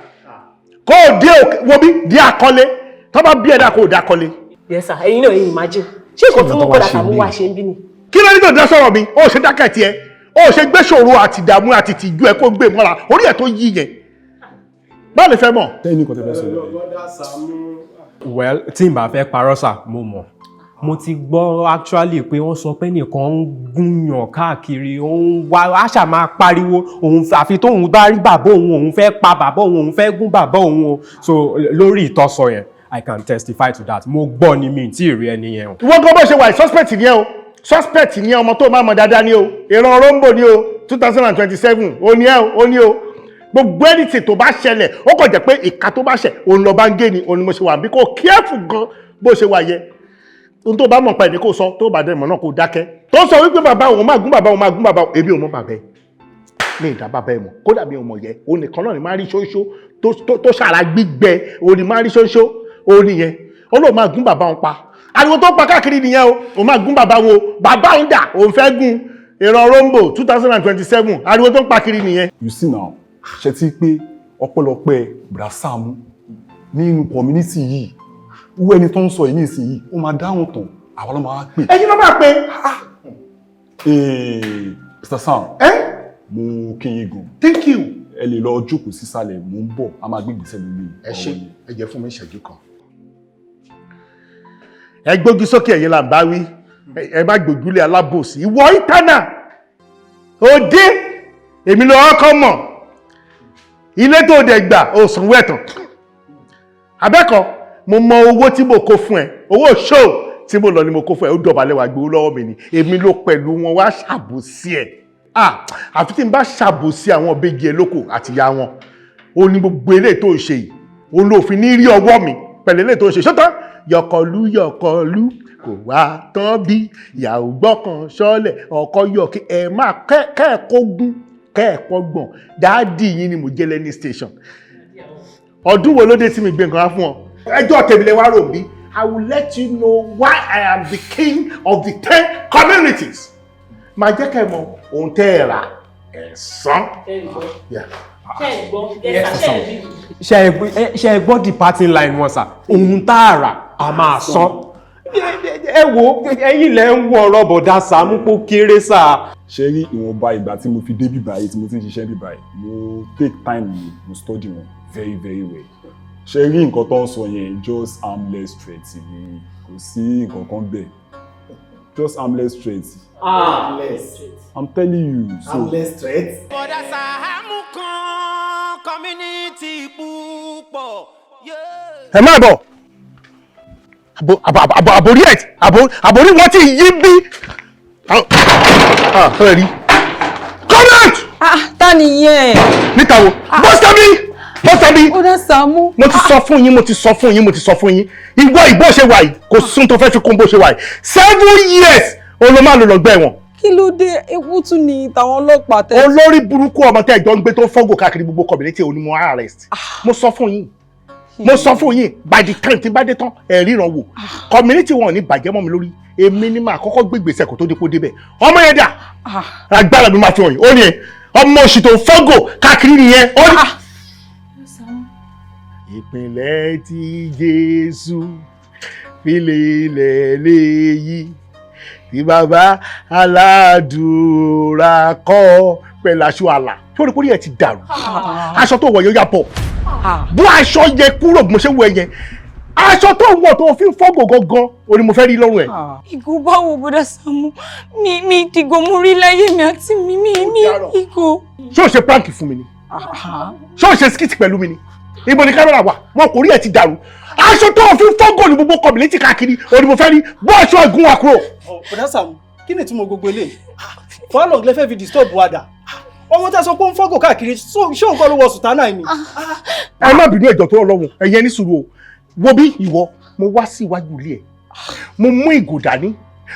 kó o dé òkè, wo bí dé àkọlé. Tó bá bí ẹ̀dá kó o dé àkọlé. Yes sir, ẹ̀yin náà, ẹ̀yin imagine. Ṣé nǹkan tí wọ́n kọ́ dàtà mú wá ṣe ń bí ni? Kí ló ní tó dá sọ̀rọ̀ mi? Ó ṣe dákẹ́ tiẹ̀, ó ṣe gbé ṣòro àti ìdààmú àti tìjú ẹ kó gbé mọ́ra orí ẹ̀ tó yí yẹn. Báwo lè fẹ́ mọ̀? Tẹ́yìn ní nǹkan tẹ́ fẹ́ sọ. Well, tí n bá fẹ́ parọ́ sà, mo mọ̀, mo ti gbọ́ actually pé wọ́n sọ pé nìkan ń gúnyàn káàkiri, òun wá àṣà máa pariwo òun àfi tóun bá rí bàbá òun, òun fẹ́ pa bàbá òun, òun fẹ́ gún bàbá òun o. So lórí ìtọ́sọ yẹn, I can testify to that. Mo gbọ́ ni, mi tí ì rí ẹni yẹn o. Ìwọ gan bó ṣe wà, suspect ni ẹ o, suspect ni ẹ. Ọmọ tó máa mọ̀ dáadáa ni o. Ìran rombo ni o, 2027 o ní ẹ o, ó ní o. Gbogbo anything tó bá ṣẹlẹ̀, ó kàn jẹ́ pé ìka tó bá ṣẹ̀ òun lọ bá ń gé ni. Òun ni mo ṣe wà bí kò careful gan bó ṣe wà yẹ. Ohun tó bá mọ̀ pa ẹ̀ ní kò sọ, tó bá dẹ̀ mọ̀ náà kò dákẹ́. Tó sọ wípé bàbá òun máa gún bàbá òun, máa gún bàbá òun, èmi ò mọ̀ bàbá ẹ̀, mi ì dá bàbá ẹ̀ mọ̀. Kódà mi ò mọ̀ yẹ. Òun nìkan náà ni máa rí ṣóńṣó tó ṣàrà gbígbẹ, òun ni máa rí ṣóńṣó. Òun nìyẹn, ó lóun máa gún bàbá òun pa. Ariwo tó pa káàkiri nìyẹn o. Òun máa gún bàbá òun o, bàbá òun dà, òun fẹ́ gún. Ìran rombo 2027, ariwo tó ń pa kiri nìyẹn. You see now, ṣe ti pé ọpẹ́lọpẹ́ Bra Sàámú nínú community yìí, wú ẹni tó ń sọ yìí nísìnyí, ó máa dáhùn tán, àwa ló máa pè. Ẹ̀yin ló máa pè. Ee, Mr. Sam, mo kí yín gan. Thank you. Ẹ lè lọ jókòó sísàlẹ̀, mo ń bọ̀, a máa gbé ìgbésẹ̀ lórí Ẹ ṣe, ẹ jẹ́ fún mi ìṣẹ́jú kan. Ẹ gbójú sókè, ẹ̀yin là ń bá wí. Ẹ má gbójúlé alábòsí. Ìwọ ìtànà òde, èmi lọ ọkọ mọ̀. Ilé tó dẹ̀ gbà, ó sanwó ẹ̀tàn abẹ́kọ̀. Mo mọ owó tí mo kó fún ẹ, owó ṣóò tí mo lọ ni mo kó fún ẹ. Ó dọ̀bálẹ̀ wá gbowó lọ́wọ́ mi ni. Èmi ló pẹ̀lú wọn wá ṣàbòsí ẹ̀. Ah, àfi tí n bá ṣàbòsí àwọn ọ̀bẹ́jì ẹ lóko àti ìyá wọn. Ó ní gbogbo eléyìí tó ń ṣe yìí, òun ló fi ní rí ọwọ́ mi pẹ̀lú eléyìí tó ń ṣe ṣọ́tán. Yọkọlú yọkọlú kò wá tán bí ìyàwó gbọ́kàn ṣọ́lẹ̀ ọkọ yọ kí ẹ máa kẹ́ẹ̀kọ́ gún kẹ́ẹ̀kọ́ gbọ̀n. Daddy yín ni mo jẹ́ lẹ́ni station. Ọdún wo ló dé tí mi gbé nǹkan wá fún ọ? Ẹjọ́ tèmi lẹ wá rò bí. I will let you know why I am the king of the 10 communities. Máa jẹ́ kẹ́ ẹ mọ ohun tẹ́ ẹ rà ẹ̀sán. Yeah. Ṣé ẹ gbọ́? Yes sir, ṣé ẹ rí? Ṣe ẹ gbọ́ departing line wọn sà? Ohun tá a rà, a máa san. Ẹ wo, ẹ̀yin lẹ ń wọ ọ̀rọ̀ bọ̀dá Sàámú pó kéré sà. Ṣe rí ìwọ̀nba ìgbà tí mo fi dé bíbáyìí, tí mo ti ń ṣiṣẹ́ bíbáyìí, mo take time mi, mo study wọn very very well. Ṣe rí nǹkan tó ń sọ yẹn, just harmless threat ni, kò sí nǹkan kan bẹ́ẹ̀, just harmless threat. Harmless. I'm telling you so. Harmless threat. Bọ̀dá Sàámú kan community púpọ̀. Ẹ má bọ̀. Àbórí ẹ̀, àbórí wọn ti yí bí. Ah, ẹ rí. Come out! Ah, ta nìyẹn? Níta wo? Bọ́sítọ́bí! Bọ́sítọ́bí! Ó dá Sàámú. Mo ti sọ fún yín, mo ti sọ fún yín, mo ti sọ fún yín. Ìwọ ìbò ṣe wà yìí, kò sún tó fẹ́ fi kún bó ṣe wà yìí. 7 years, òun ló máa lò lọ́gbà ẹ̀wọ̀n. Kí ló dé? Ewu tún ni tàwọn ọlọ́pàá tẹ. Olórí burúkú ọmọ tẹ́ ẹ jọ ń gbé tó ń fọ́gò káàkiri gbogbo community òní mo arrest. Mo sọ fún yín, mo sọ fún yín, by the time tí n bá dé tán, ẹ ríran wò. Community wọn ò ní bàjẹ́ mọ́ mi lórí. Èmi ni màá kọ́kọ́ gbé ìgbésẹ̀ kó tó dípò débẹ̀. Ọmọ yẹn dà, agbára mi máa fi hàn yín. Ó ní ẹ ọmọ òṣì tó ń fọ́gò káàkiri nìyẹn. Ó ní. Ìpìlẹ̀ tí Jésù fílẹ̀ léyìí tí bàbá aládùúrà kọ́ pẹ̀lú aṣọ àlà tí ó rí kórìí ẹ̀ ti dàrú. Aṣọ tó wọ̀ yóò yà bọ̀ bó aṣọ yẹ kúrò bí mo ṣe wọ ẹ yẹn, aṣọ tó wọ̀ tó fi ń fọ́gò gangan o ni mo fẹ́ rí lọ́rùn ẹ̀. Ìgò báwo, bọ́dà Sàámú? Mi ìdìgò mo rí láyé mi àti mi ìgò. Ṣé o ṣe prank fún mi ni? Ṣé o ṣe skit pẹ̀lú mi ni? Ibo ni kámẹ́rà wà? Wọn kò rí ẹ̀ ti dàrú. Aṣọ tó fi ń fọ́gò ní gbogbo community káàkiri o ni mo fẹ́ rí. Bó aṣọ ẹ̀gún wa kúrò. Bọ̀dá Sàámú, kí ni ìtumọ̀ gbogbo eléyìí? For how long lẹ fẹ́ fi disturb wa dà? Ọmọ tí a sọ pé ó ń fọ́gò káàkiri, ṣé òun kọ́ ló wọ sùtánà yìí ni? Ẹ má bínú, ẹjọ́ tó Ọlọ́run, ẹ̀yẹ ní sùúrù o. Wo bí ìwọ, mo wá sí iwájú ilé ẹ̀, mo mú ìgò dání,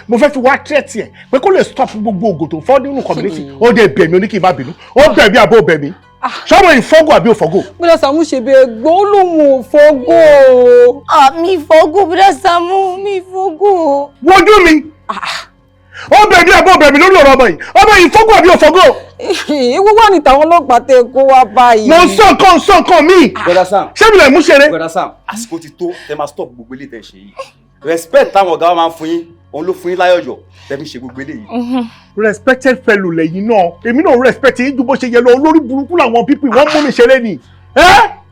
mo fẹ́ fi wá tẹ́tì ẹ̀ pé kó lè stop gbogbo ògò tó fọ́ nínú community. Ó dé bẹ̀ mí, ó ní kí n má bínú. Ó bẹ̀ mí àbó bẹ̀ mí? Ṣọ́mọ ìfọ́gò àbí òfọ́gò? Bọ́dà Sàámú ṣe bí ẹgbọ́n, ó lóun ò fọ́gò. Mi fọ́gò, bọ́dà Sàámú, mi fọ́gò. Wojú mi, ó bẹ̀ mí àbó bẹ̀ mí lórí ọ̀rọ̀ ọmọ yìí? Ọmọ yìí fọ́gò àbí òfọ́gò? Ewu wà ní tàwọn ọlọ́pàá tẹ kó wá báyìí. Mo sọ nǹkan, sọ nǹkan míì. Brother Sam. Ṣé mi lè mú ṣeré? Brother Sam, àsìkò ti tó tẹ máa stop gbogbo eléyìí tẹ ṣe yìí. Respect táwọn ọ̀gá wa máa ń fún yín, òun ló fún yín láyọ̀yọ̀ tẹ fi ń ṣe gbogbo eléyìí. Respected fellow lẹ́yìn náà, èmi náà respect yín ju bó ṣe yẹ lọ. Olórí burúkú làwọn people wọ́n mú mi ṣeré ni.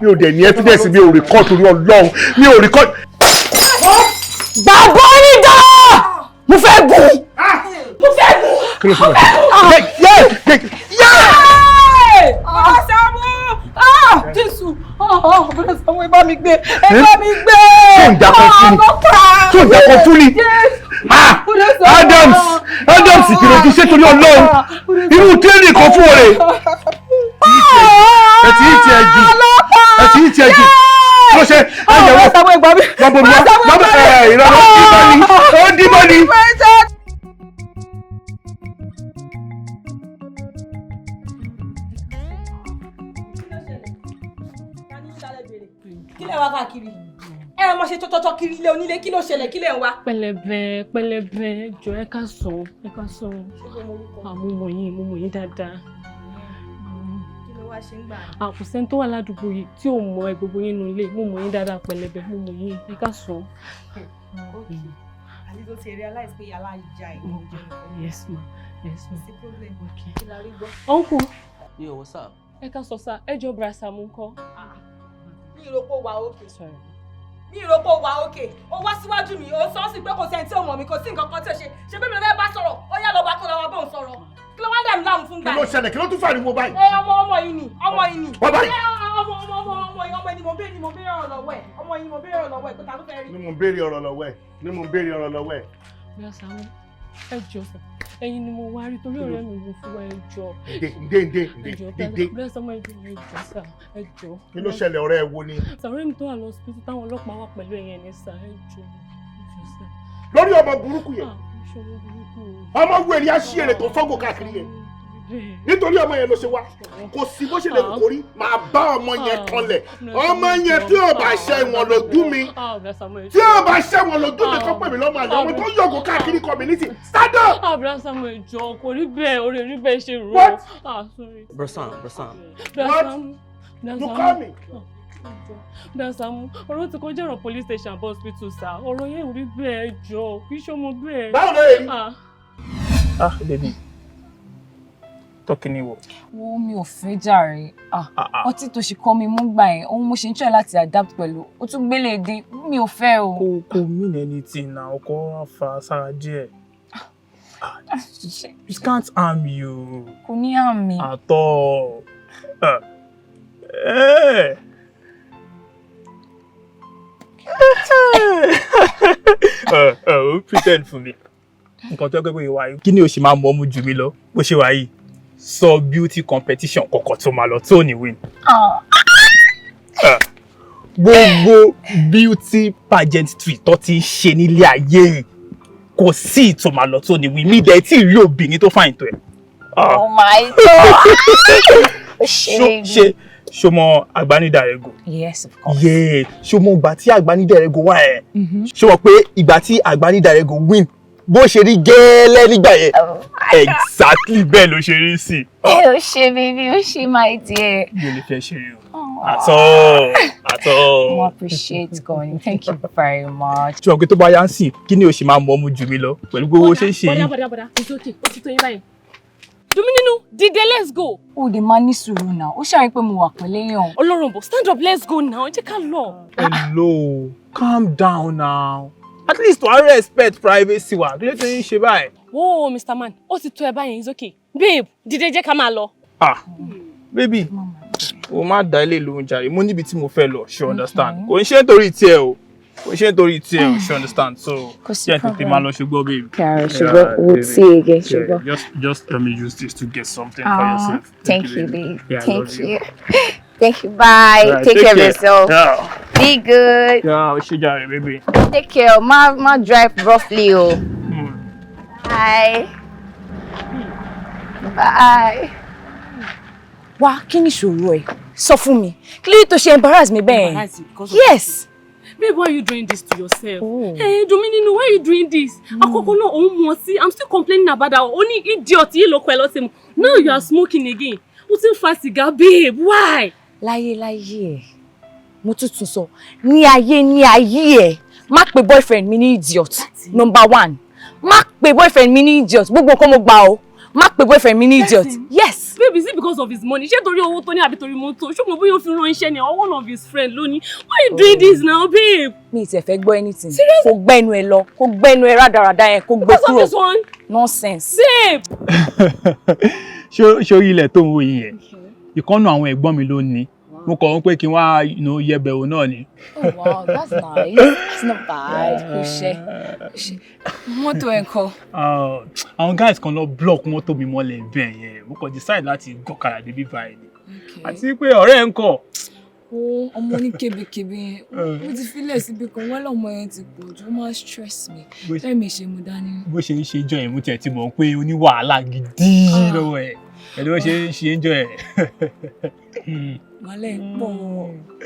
Mi ò dẹ̀ ní evidence, mi ò record, torí Ọlọ́run, mi ò record. Bàbá onídà! Mo fẹ́ gùn! Mo fẹ́ gùn! Kí ló ṣe báyìí? Bọ́dà Sàámú! Jésù! Bọ́dà Sàámú, ẹ bá mi gbé! Ẹ bá mi gbé! Tó ń jakọ fún ni, tó ń jakọ fún ni. Adams, Adams, kìlọ̀ kí ṣe torí Ọlọ́run, irú tírénì kan fún ọ̀rẹ́. Ẹ ti ń tiẹ̀ jù, ẹ ti ń tiẹ̀ jù. Ló ṣe ẹ yẹ wọ́n lọ́bọ̀ mi wá lọ́bọ̀ ẹ̀ ìrọ̀lọ́ ó dín mọ́ ni. Kí lẹ wá káàkiri? Ẹ mọ ṣe tọ́tọ́tọ́ kiri ilé onílé, kí ló ṣẹlẹ̀? Kí lẹ ń wá? Pẹ̀lẹ́bẹ̀ pẹ̀lẹ́bẹ̀, jọ, ẹ ká sàn, ẹ ká sàn. Àmú mọ̀ yín, mo mọ̀ yín dáadáa. Kí ló wá ṣe ń gbà? Àkùsẹ́ni tó wà ládùúgbò yìí tí ò mọ ẹ gbogbo yín nulẹ, mo mọ̀ yín dáadáa. Pẹ̀lẹ́bẹ̀, mo mọ̀ yín, ẹ ká sàn. Okay. Àti tó ti realize pé yàrá ìjà ẹ̀ ló jẹ́ nǹkan. Yes ma, yes ma. Sí problem. Okay. Kí la rí gbọ́? Uncle. Yo, what's up? Ẹ ká sọ sá, ẹ jọ, bra Sàámú ńkọ́? Mi ì rò pé ó wà okay. Mi ì rò pé ó wà okay. Ó wá síwájú mi, ó sọ sí pé kò sẹ́ni tí ò mọ̀ mi, kò sí nǹkan kan tí ò ṣe. Ṣé bí mi ló fẹ́ bá sọ̀rọ̀? Ó yá, lọ bá kó lọ́wọ́ bóun sọ̀rọ̀. Kí ló wá dà mí láàmú fún gbà? Kí ló ṣẹlẹ̀? Kí ló tún fàríwó báyìí? Ẹ ọmọ yìí ni, ọmọ yìí ni. Bàbá yìí. Ẹ ọmọ yìí, ọmọ yìí ni mo béèrè, ni mo béèrè ọ̀rọ̀ lọ́wọ́ ẹ̀. Ọmọ yìí ni mo béèrè ọ̀rọ̀ lọ́wọ́ ẹ̀ pé ta ló fẹ́ rí. Ni mo ń béèrè ọ̀rọ̀ lọ́wọ́ ẹ̀, ni mo ń béèrè ọ̀rọ̀ lọ́wọ́ ẹ̀. Bra Sàámú, ẹ jọ sà, ẹ̀yin ni mo wá rí torí ọ̀rẹ́ mi mo fi wá, ẹ jọ. Ǹdè ǹdè ǹdè ǹdè ǹdè. Bra Sàámú, ẹ jọ, ẹ jọ sà, ẹ jọ. Kí ló ṣẹlẹ̀? Ọ̀rẹ́ ẹ wo ni? Sàrẹ́ mi tó wà lọ hospital táwọn ọlọ́pàá wà pẹ̀lú ẹ̀yẹn ni sà, ẹ jọ, ẹ jọ sà. Lórí ọmọ burúkú yẹn, Ṣọwọ́ burúkú o. ọmọ wẹ̀rẹ̀ aṣíèrè tó fọ́gò káàkiri yẹn, nítorí ọmọ yẹn ló ṣe wá. Kò sí bó ṣe lè kó rí, máa bá ọmọ yẹn kanlẹ̀. Ọmọ yẹn tí ò bá ṣe wọn lójú mi, tí ò bá ṣe wọn lójú mi, kó pè mí lọ́mọ àlè. Ọmọ tó yọ̀gò káàkiri community, stand up. Ah, Bra Sàámú, ẹ jọ̀ọ́, kò rí bẹ́ẹ̀, orí rí bẹ́ẹ̀ ṣe rò ó. What? Ah, sorry. Bro Sam, Bro Sam. Bra What? Sàámú, Bra You Sàámú. call me. Bra Sàámú, ọ̀rọ̀ ti kọjá ọ̀rọ̀ police station àbọ̀ hospital sà, ọ̀rọ̀ yẹn ò rí bẹ́ẹ̀, ẹ jọ̀ọ́, kì í ṣe ọmọ bẹ́ẹ̀. Báwo ló yẹ rí? Ah. Ah, baby. Tọ́kì ni wò. Wo, mi ò fẹ́ jàre. Ah, ọtí tó ṣe kọ́ mi mú gbà yẹn, òun mo ṣe ń try láti adapt pẹ̀lú. Ó tún gbélé dé, mi ò fẹ́ o. Kò mean anything na, ọkọ wọn fa sára díẹ̀. It can't harm you Kò ní àmì. at all. Eh. Ó pretend fún mi. Nǹkan tó gbé ìwà yìí. Kí ni o ṣe máa mọ ọmú jù mí lọ bó ṣe wà yìí? Sọ beauty competition kọ̀ọ̀kan tó máa lọ tó ní win. Gbogbo beauty pageantry tó ti ń ṣe nílé ayé yìí, Kò sí ìtò máa lọ tó ni wí mí dẹ̀ tí rí obìnrin tó fine tó ẹ̀. Oh my God. Ṣé ṣo mọ Agbanidàrẹ́gò? Yes, of course. Yeah, ṣo mọ ìgbà tí Agbanidàrẹ́gò wà ẹ̀? Ṣo mọ̀ pé ìgbà tí Agbanidàrẹ́gò win bó ṣe rí gẹ́lẹ́ nígbà yẹn? Exactly bẹ́ẹ̀ ló ṣe rí sí. Ẹ ò ṣe baby, ó ṣe my dear. Mi ò lè fẹ́ ṣeré o. At all, at all. Mo appreciate gan. Thank you very much. Ṣé o mọ̀ pé tó bá yá ń sìn, kí ni o ṣe máa mọ ọmú jù mí lọ pẹ̀lú gbogbo ṣe ń ṣe yìí? Bọ́dà, bọ́dà, it's okay, ó ti tó yín báyìí. Dùnmí nínú, dìde, let's go. Ó dé máa ní sùúrù náà. Ó ṣàrí pé mo wà pẹ̀lú èèyàn. Ọlọ́run bọ̀, stand up, let's go now, jẹ́ ká lọ. Hello, calm down now. At least wàá respect privacy wa. Kí ló ti ń ṣe báyìí? Whoa, Mr. Man, ó ti tó ẹ báyìí, it's okay. Babe, dìde, jẹ́ ká máa lọ. Ah, baby, o má dá ilé lóhun jàre. Mo níbi tí mo fẹ́ lọ, ṣe understand. Kò ń ṣe nítorí tiẹ̀ o. Kò ń ṣe nítorí tiẹ̀ o, ṣe understand. So, jẹ́ tètè máa lọ ṣùgbọ́n, babe. Kàrọ̀ ṣùgbọ́n, we'll see you again, ṣùgbọ́n. Just let me use this to get something for yourself. Thank you, babe. Yeah, I Thank love you. you. Thank you. Bye. Alright, Take care of yourself. Yeah. Be good. Yeah, ó ṣe jàre, baby. Take care. Ma, ma drive roughly, oh. Bye. Bye. Wá, kí ni ìṣòro ẹ? Sọ fún mi. Kí ló dé tó ṣe embarrass mi bẹ́ẹ̀? Embarrass you because of Yes. Babe, why are you doing this to yourself? Hey, Dùnmí nínú, why are you doing this? Àkọ́kọ́ náà, òun mu ọtí. I'm still complaining about that. Ó ní idiot yìí ló kọ ẹ lọ́sẹ̀ mu. Now you are smoking again. Ó ti ń fa sìgá, babe. Why? Láyé láyé ẹ̀, mo tún tún sọ, ní ayé ní ayé ẹ̀, má pe boyfriend mi ní idiot. Number one, má pe boyfriend mi ní idiot. Gbogbo nǹkan mo gbà o. Má pe boyfriend mi ní idiot. Yes. Babe, is it because of his money? Ṣé torí owó tó ní àbí torí mọ́tò? Ṣé mo bóyá ó fi rán iṣẹ́ ni or one of his friend lónìí? Why you doing this now, babe? Mi ì tiẹ̀ fẹ́ gbọ́ anything. Kò gbẹ́nu ẹ lọ, kò gbẹ́nu ẹ rádaràda yẹn, kò gbé Because of kúrò. this one? Nonsense. Babe! Ṣé orí ilẹ̀ tó ń wo yìí yẹn? Ìkọ́nù àwọn ẹ̀gbọ́n mi ló ní. Mo kọ̀ wọ́n pé kí n wá yẹbẹ̀ wò náà ni. Oh wow, that's nice. That's not bad. Kò ṣe. Mọ́tò ẹ̀ ńkọ́? Àwọn guys kan lọ block mọ́tò mi mọ́lẹ̀ bẹ́ẹ̀ yẹn. Mo kàn decide láti gọ̀kadà débi báyìí ni. Àti pé ọ̀rẹ́ ẹ̀ ń kọ̀. Ó ọmọ ní kébékébé yẹn. Mo ti filẹ̀ síbi kan, wọ́n lọ́mọ yẹn ti pọ̀ jù, ó máa stress mi. Lẹ́mi ṣe mo dání. Bó ṣe ń ṣe jọ yẹn, mo tiẹ̀ ti mọ̀ pé ó ní wàhálà gidi lọ́wọ́ ẹ̀. Pẹ̀lú bó ṣe ń ṣe jọ ẹ̀. Wàhálà ẹ̀ pọ̀,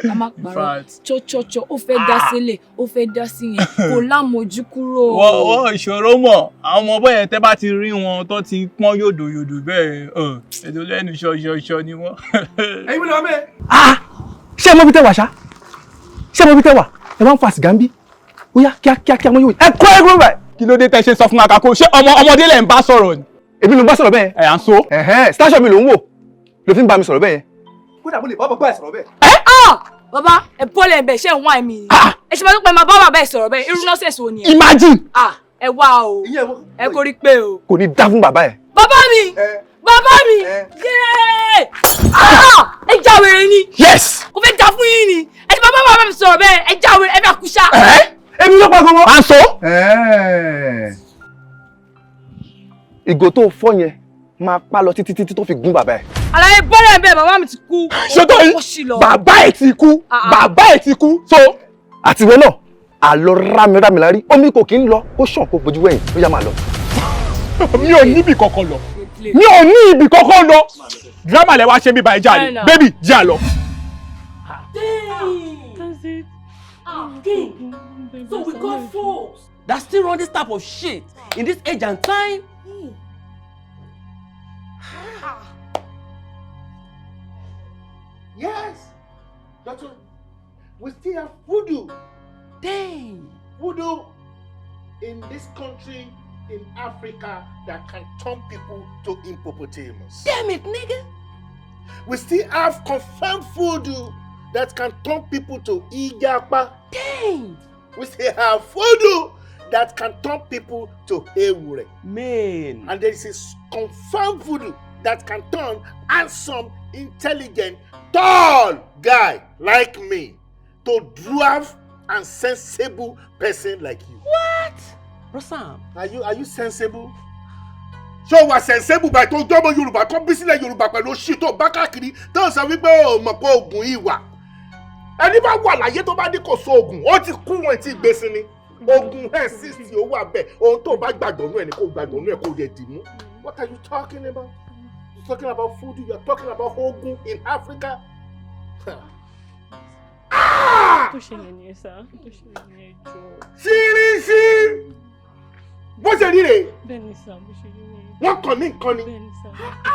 ká má parọ́. Chọ́chọ́chọ́, ó fẹ́ dá sílẹ̀, ó fẹ́ dá sí yẹn, kò lámojú kúrò. Wọ́n ìṣòro mọ̀, àwọn ọmọ bọ́yẹn tẹ́ bá ti rí wọn tó ti pọ́n yòdòyòdò bẹ́ẹ̀, ètò lẹ́nu ṣọṣọṣọ ni wọ́n. Ẹ̀yin wọlé wa mẹ́. Ṣé mo bí tẹ́ wà ṣá? Ṣé mo bí tẹ́ wà? Ẹ máa ń fa sìgá ń bí. Ó yá kíá kíá kíá mọ́ yóò. Ẹ kọ́ ẹ kúrò báyìí. Kí ló dé tẹ́ ṣe sọ fún Akako? Ṣé ọmọdé lẹ̀ ń bá sọ̀rọ̀ ni? Èmi ló ń bá sọ̀rọ̀ bẹ́ẹ̀. Ẹ̀ à ń so. Ẹ̀hẹ́n, station mi ló ń wò. Ló fi ń bá mi sọ̀rọ̀ bẹ́ẹ̀ yẹn. Kódà mo lè bá bàbá ẹ̀ sọ̀rọ̀ bẹ́ẹ̀. Bàbá, ẹ bọ́lẹ̀ ẹ̀ bẹ̀ ṣé ń wá ẹ̀mí ni? Ẹ ṣe máa tó pẹ́ máa bá bàbá ẹ̀ sọ̀rọ̀ bẹ́ẹ̀, irú nọ́ọ̀sẹ̀sì wo ni ẹ? Imagine! Ẹ wá o, ẹ kò rí pé o. Kò ní dá fún bàbá ẹ̀. Bàbá mi! Bàbá mi! Yéé! Ẹ já wèrè ni! Yes! Kò fẹ́ já fún yín ni! Ẹ ṣe máa bá bàbá mi sọ̀rọ̀ bẹ́ẹ̀, ẹ já wèrè, ẹ bá kú ṣá. Èmi ló pa gbogbo. À ń so. Ìgò tó fọ́ yẹn máa pa lọ títí títí tó fi gún bàbá ẹ̀. Àlàyé bọ́lẹ̀ ẹ̀ bẹ́ẹ̀, bàbá mi ti kú. Ṣé tó yìí? Ó ṣì lọ. Bàbá ẹ̀ ti kú. Bàbá ẹ̀ ti kú. So àtiwọ́ náà àlọ́ rámirámi la rí. Omi kò kí ń lọ, ó ṣàn kó bojú wẹ̀yìn, ó yá máa lọ. Mi ò níbi kankan lọ. Mi ò ní ibi kankan lọ. Drama lẹ wá ṣe bí báyìí jáde. Baby, jẹ́ àlọ́. That's it. King, so we got folks that still run this type of shit in this age and time. Yes, Doctor, we still have voodoo. Dang. Voodoo in this country, in Africa, that can turn people to hippopotamus. Damn it, nigga. We still have confirmed voodoo that can turn people to Ijapa. Dang. We still have voodoo that can turn people to Ewure. Man. And there is a confirmed voodoo that can turn handsome, intelligent, tall guy like me to dwarf and sensible person like you. What? Rosam. Are you sensible? Ṣé o wà sensible báyìí tó jọ́mọ Yorùbá tó bí sílẹ̀ Yorùbá pẹ̀lú oṣù tó bá káàkiri tó ń sọ wípé o mọ̀ pé oògùn yìí wà? Ẹni bá wà láyé tó bá ní kò so oògùn, ó ti kú wọn tí gbé sí ni. Ogun exist, ó wà bẹ́ẹ̀. Ohun tó bá gbàgbọ́ nú ẹ̀ ni kò gbàgbọ́ nú ẹ̀, kò dẹ̀ dì mú. What are you talking about? You talking about food, you are talking about ogun in Africa. Tó ṣẹlẹ̀ nìyẹn sá, tó ṣẹlẹ̀ nìyẹn, jọ. Ṣíríṣí bó ṣe rí rèé. Bẹ́ẹ̀ni sá, bó ṣe rí nìyẹn. Wọ́n kàn ní nǹkan ni. Bẹ́ẹ̀ni sá,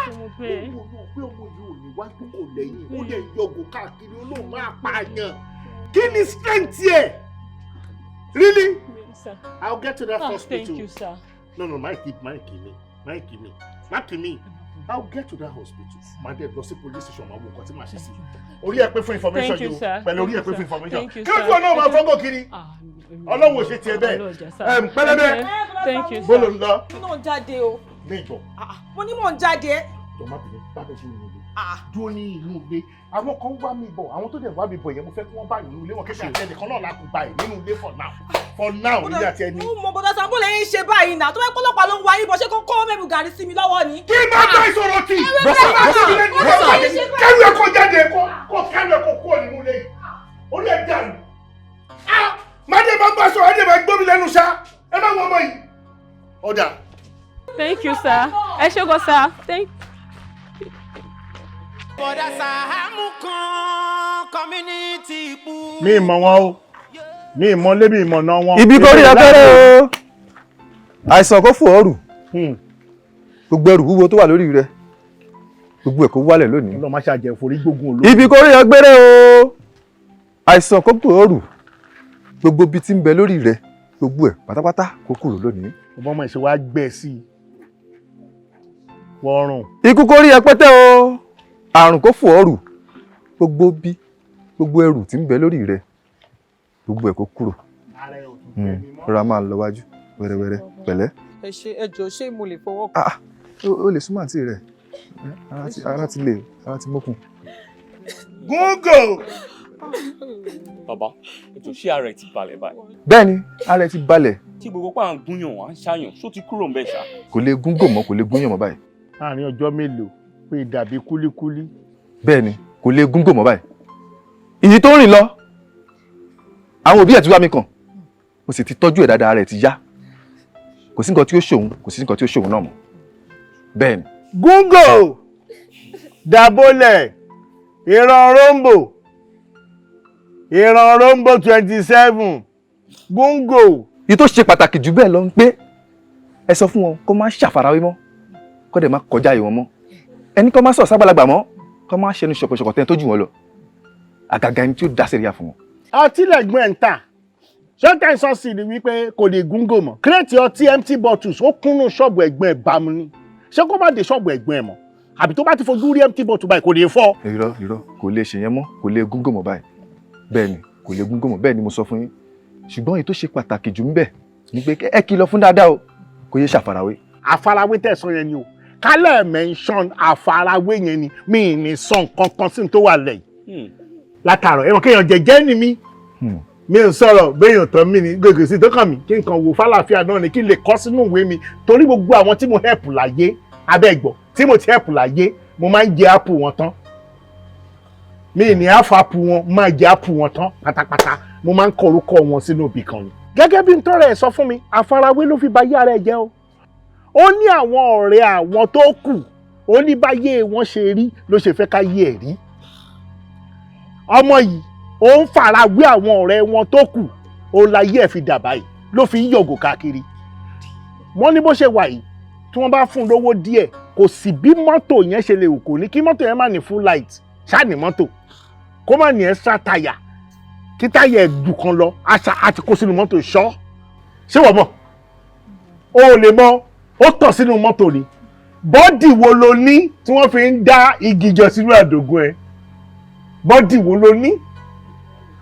ṣe mo bẹ́ẹ̀. Ó wò ó pé ọmọ yìí ò ní wájú kò lẹ́yìn, ó lè yọgò káàkiri, olóhùn máa pààyàn. Kí ni strength yẹ? Really? Bẹ́ẹ̀ni sá. I'll get to that Ah, hospital. thank you, sir. No, Mike, Mike mi, Mike mi, Mike mi. I'll get to that hospital. Màá dẹ̀ lọ sí police station, máa wo nǹkan tí màá ṣe sí. Orí ẹ pé fún information Thank you, yìí o. sir. Pẹ̀lú orí ẹ pé Thank fún you, sir. information. Thank you, Kí ló sir. tí wọn náà máa fọ́gò kiri? Ọlọ́run ò ṣe tiẹ̀ bẹ́ẹ̀. Pẹlẹbẹ. Thank you, sir. Bó ló ń lọ? Mi náà ń jáde o. Ní ìjọ. Mo ní mò ń jáde. Jọ̀ọ́ má bínú, bá mi ṣe nínú ilé. Dúró ní inú ilé. Àwọn kan wá mi bọ̀, àwọn tó dẹ̀ wá mi bọ̀ yẹn, mo fẹ́ kí wọ́n bá nínú ilé wọn kékeré àti ẹnìkan náà lákùn báyìí nínú ilé for now. For now, ilé àti ẹni. Mo mọ bọ́dá Sàámú lè ń ṣe báyìí náà. Tó bá pọ́lọ́pàá ló ń wá yín bọ̀, ṣé kó kó mẹ́mu gàrí sí mi lọ́wọ́ ni. Kí n máa bá ìṣòro tì. Kẹ́rù ẹ̀ kó jáde kó kẹ́rù ẹ̀ kó kúrò nínú ilé yìí. Orí ẹ̀ dàrú. Mádé máa gbọ́ sọ̀rọ̀, Adé máa gbómi lẹ́nu ṣá. Ẹ má wọ ọmọ yìí. Ọ̀dà. Thank you, sir. Ẹ ṣé gan, sir. Thank. Bọ̀dá Sàámú kan community pool. Mi ì mọ̀ wọn o. Mi ì mọ̀ lé, mi ì mọ̀ náà wọn. Ibi kò rí abẹ́rẹ́ o, àìsàn kò fò ọ́rù, gbogbo ẹrù wúwo tó wà lórí rẹ, gbogbo ẹ̀ kó wálẹ̀ lónìí. Ọlọ́run má ṣàjẹ́ forí gbógun olóògùn. Ibi kò rí ọgbẹ́rẹ́ o, àìsàn kò fò ọ́rù, gbogbo ibi tí ń bẹ lórí rẹ, gbogbo ẹ̀ pátápátá kó kúrò lónìí. Ọmọ ọmọ ìṣe wa gbẹ sí i wọrùn. Ikú kò rí ẹpẹtẹ o, àrùn kò fò ọ́rù, gbogbo bí gbogbo ẹrù tí ń bẹ lórí rẹ, gbogbo ẹ̀ kó kúrò. Rọra máa lọ wájú wẹ́rẹ́wẹ́rẹ́, pẹ̀lẹ́. Ẹ ṣe, ẹ jọ̀ọ́, ṣé mo lè fọwọ́ kàn? O lè súnmọ́ àǹtí rẹ̀, ara ti lè, ara ti mókun. Gúngò. Bàbá, ètò ṣé ara ẹ ti balẹ̀ báyìí? Bẹ́ẹ̀ni, ara ẹ ti balẹ̀. Tí gbogbo pa à ń gúnyàn, à ń ṣàyàn, ṣó ti kúrò ń bẹ̀ ṣá? Kò lè gúngò mọ́, kò lè gúnyàn mọ́ báyìí. Láàárín ọjọ́ mélòó pé dàbí kúlíkúlí. Bẹ́ẹ̀ni, kò lè gúngò mọ́ báyìí. Ìyí tó ń rìn lọ, àwọn òbí ẹ̀ ti wá mi kàn, mo sì ti tọ́jú ẹ̀ dáadáa, rẹ̀ ti yá. Kò sí nǹkan tí ó ṣòun, kò sí nǹkan tí ó ṣòun náà mọ́. Bẹ́ẹ̀ni. Gúngò dàbólẹ̀ ìran rombo, ìran rombo 27 gúngò. Èyí tó ṣe pàtàkì jù bẹ́ẹ̀ lọ ń pé ẹ sọ fún wọn kó má ṣàfarawé mọ́, kó dẹ̀ má kọjá ìwọ̀n mọ́, ẹni kó má sọ̀rọ̀ sábàlagbà mọ́, kó má ṣẹnu ṣọ̀kọ̀ṣọ̀kọ̀ tẹ́ni tó jù wọ́n lọ, àgàgà ẹni tí ó dá sẹ́ríà fún wọn. Ọtí lẹ̀gbọ́n ẹ̀ ń tà, ṣọ́tà ìsọ́sì ni wípé kò lè gúngò mọ́. Kírètì ọtí empty bottles ó kúnnú ṣọ́ọ̀bù ẹ̀gbọ́n ẹ̀ bámu ni. Ṣé kó má dé ṣọ́ọ̀bù ẹ̀gbọ́n ẹ̀ mọ́? Àbí tó bá ti fojú rí empty bottle báyìí kò lè fọ́. Irọ́ irọ́, kò lè ṣe yẹn mọ́, kò lè gúngò mọ́ báyìí. Bẹ́ẹ̀ni, kò lè gúngò mọ́, bẹ́ẹ̀ ni mo sọ fún yín. Ṣùgbọ́n èyí tó ṣe pàtàkì jù ń bẹ̀ ni pé ẹ kìlọ̀ fún dáadáa o, kò yé ṣàfarawé. Àfarawé tẹ̀sán yẹn ni o, kálẹ̀ mention àfarawé yẹn ni, mi ì ní sọ nǹkan kan sí tó wà lẹ́yìn látàrọ̀ ẹ̀wọ̀n kéèyàn jẹ́jẹ́ ni mí, mi ò sọ̀rọ̀ béèyàn tán mi ní gègé sí tó kàn mí, kí nǹkan wò fàlàáfíà náà ni kí n lè kọ́ sínú ìwé mi, torí gbogbo àwọn tí mo help láyé abẹ́gbọ̀ tí mo ti help láyé, mo máa ń jẹ apple wọn tán. Mi ní half apple wọn, máa jẹ apple wọn tán pátápátá. Mo máa ń kọ orúkọ wọn sínú ibì kan ni. Gẹ́gẹ́ bí n tọ́rẹ̀ ẹ̀ sọ fún mi, àfarawé ló fi ba yé ara ẹ̀ jẹ́ o. Ó ní àwọn ọ̀rẹ́ àwọn tó kù, ó ní báyé wọn ṣe rí ló ṣe fẹ́ ká yé ẹ̀ rí. Ọmọ yìí ó ń farawé àwọn ọ̀rẹ́ wọn tó kù, ó láyé ẹ̀ fi dà báyìí ló fi ń yọ̀gò káàkiri. Wọ́n ní bó ṣe wà yìí, tí wọ́n bá fún un lówó díẹ̀, kò sí bí mọ́tò yẹn ṣe lè wù kó ní kí mọ́tò yẹn má ní full light, ṣáà ní mọ́tò kó má ní extra tire, kí táyà ẹ̀dùn kan lọ àṣà àti kó sínú mọ́tò ṣọ́. Ṣé wọ́n mọ̀? O ò lè mọ̀, ó tọ̀ sínú mọ́tò ni. Bọ́dì wo lo ní tí wọ́n fi ń dá igi jọ sínú àdògún ẹ? Bọ́dì wo lo ní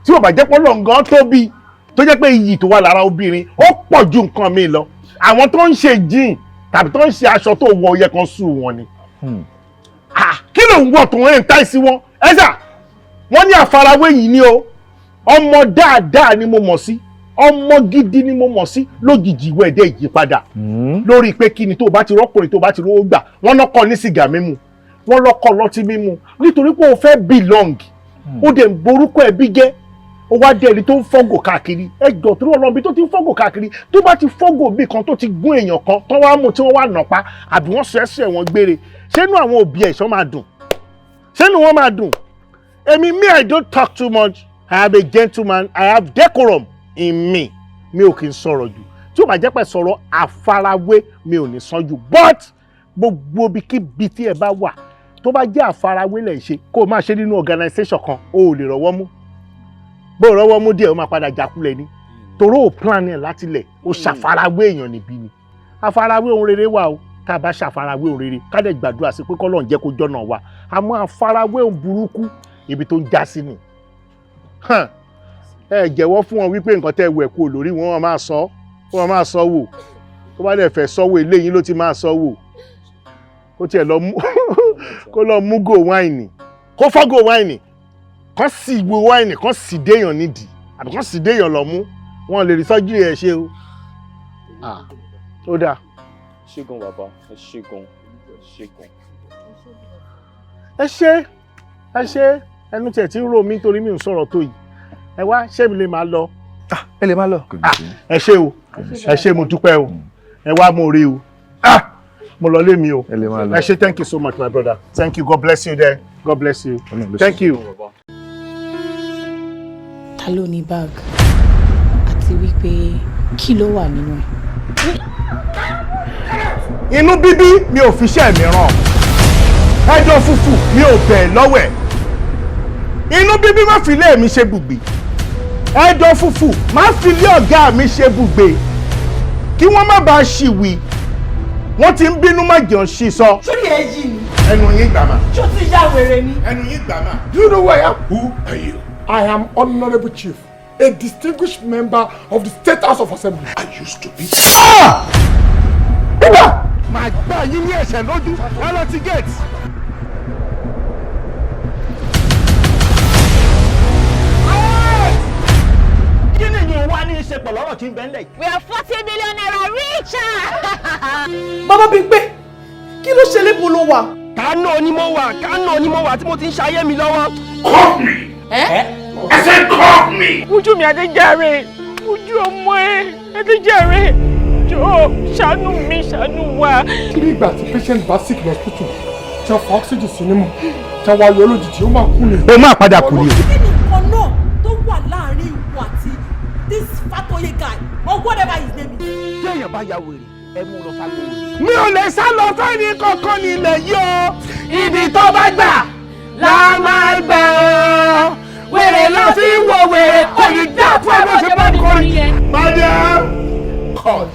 tí ò bá jẹ́ pé lọ́ngàn tóbi, tó jẹ́ pé iyì tó wà lára obìnrin ó pọ̀ ju nǹkan mi lọ. Àwọn tó ń ṣe jean tàbí tó ń ṣe aṣọ tó wọ yẹ kan sùn wọn ni. Kí ló ń wọ̀ tó ń ta sí wọn? Ẹ sà, wọ́n ní àfarawé yìí ni o. Ọmọ dáadáa ni mo mọ̀ sí, ọmọ gidi ni mo mọ̀ sí, lójijì ìwé ẹ̀dẹ́ ìyípadà lórí pé kí ni tó bá ti rọ́kùnrin tó bá ti rówó gbà, wọ́n lọ́kọ̀ ní sìgá mímu, wọ́n lọ́kọ̀ lọ́tí mímu, nítorí pé o fẹ́ belong, ó dẹ̀ ń borúkọ ẹbí jẹ́, Ó wá dé ẹni tó ń fọ́gò káàkiri. Ẹ jọ tó lọ́ọ́ bí tó ti ń fọ́gò káàkiri, tó bá ti fọ́gò bí kan tó ti gún èèyàn kan tó wá mú tí wọ́n wá nà pa àbí wọ́n sọ ẹsẹ̀ wọn gbére, ṣénú àwọn òbí ẹ̀ ṣọ́ máa dùn? Ṣénú wọn máa dùn? Èmi, me, I don't talk too much. I am a gentleman. I have decorum in me. Mi ò kì í sọ̀rọ̀ jù. Tí ó bá jẹ́ pé sọ̀rọ̀ àfarawé, mi ò ní sọ jù. But gbogbo ibikíbi tí ẹ bá wà, tó bá jẹ́ àfarawé lẹ̀ ṣe, kó o máa ṣe nínú organisation kan, o ò lè rọ́wọ́ mú. Bó o rọ́wọ́ mú díẹ̀, o máa padà jákulẹ̀ ni. Toró ò plan ẹ̀ láti lẹ̀, o ṣàfarawé èèyàn níbí ni. Àfarawé ohun rere wà o. Tá a bá ṣàfarawé ohun rere, ká dẹ̀ gbàdúrà sí pé k'Ọlọ́run jẹ́ kó jọ́nà wa. Àmọ́ àfarawé ohun burúkú, ibi tó ń já sí ni. Ẹ jẹ́wọ́ fún wọn wípé nǹkan tẹ́ wẹ̀ kú lórí wọn, máa sọ, wọn máa sọ wò. Tó bá dẹ̀ fẹ́ sọ́wọ́, eléyìí ló ti máa sọ wò. Kó tiẹ̀ lọ mú, kó lọ mú go wáìnì, kó fọ́ go wáìnì, kán sì wo wáìnì, kán sì déèyàn nídìí àbí kán sì déèyàn lọ mú. Wọn lè rí sọ́jú ẹ̀ ṣe o. Ó dáa. Ṣé gan bàbá, ẹ ṣé gan, ẹ ṣé gan. Ẹ ṣé, ẹ ṣé. Ẹnu tiẹ̀ ti ń rò mí torí mi ò sọ̀rọ̀ tó yìí. Ẹ wá, ṣé mi lè máa lọ? Ẹ lè máa lọ. Ẹ ṣé o, ẹ ṣé, mo dúpẹ́ o. Ẹ wá, mo rí o, mo lọ lé mi o. Ẹ lè máa lọ. Ẹ ṣé, thank you so much, my brother. Thank you, God bless you there. God bless you, thank you. Ta ló ní bag àti wípé kí ló wà nínú ẹ̀? Inú bíbí mi ò fi iṣẹ́ mi ràn, ẹjọ́ fúfú mi ò bẹ̀ lọ́wẹ̀. Inú bíbí, má fi ilé mi ṣe bùgbé. Ẹjọ́ fúfú, má fi ilé ọ̀gá mi ṣe bùgbé, kí wọ́n má bàa ṣìwì. Wọ́n ti ń bínú, má jẹun ṣì sọ. Sórí ẹ yìí ni. Ẹnu yín gbà mà. Ṣó ti ya wèrè ni? Ẹnu yín gbà mà. Do you know who I am? Who are you? I am Honorable Chief, a distinguished member of the State House of Assembly. Are you stupid? Ah! Ibà! Màá gbá yín ní ẹ̀ṣẹ̀ lójú, ẹ lọ ti gate. Kí ni ìyẹn wá ní í ṣe pẹ̀lú ọ̀rọ̀ tí ń bẹ ńlẹ̀ yìí? We are 40 million naira richer. Bàbá Bímpé, kí ló ṣe lébo ló wà? Kánò ni mo wà, Kánò ni mo wà tí mo ti ń ṣayé mi lọ́wọ́. Call me. Ẹ́. I said call me. Ojú mi, Adéjàre, ojú ọmọ ẹ, Adéjàre, jọ̀ọ́ ṣàánú mi, ṣàánú wa. Kí ni ìgbà tí patient bá sick lọ hospital, tí wọ́n fa oxygen sí nímú, tí wọ́n wá yọ lójijì, ó máa kú ni. O máa padà kú ni o. Kí ni nǹkan náà tó wà láàrin ìwọ àti this Fatoye guy or whatever his name is? Téèyàn bá ya wèrè, ẹ mú un lọ ságbó wèrè. Mi ò lè sá lọ fẹ́ni kankan nílẹ̀ yìí o. Ibi tó bá gbà la máa gbà ọ́. Wèrè lọ fi ń wo wèrè, kò ní dá fún ẹ bó ṣe bá mi kọrin. Madam, cut.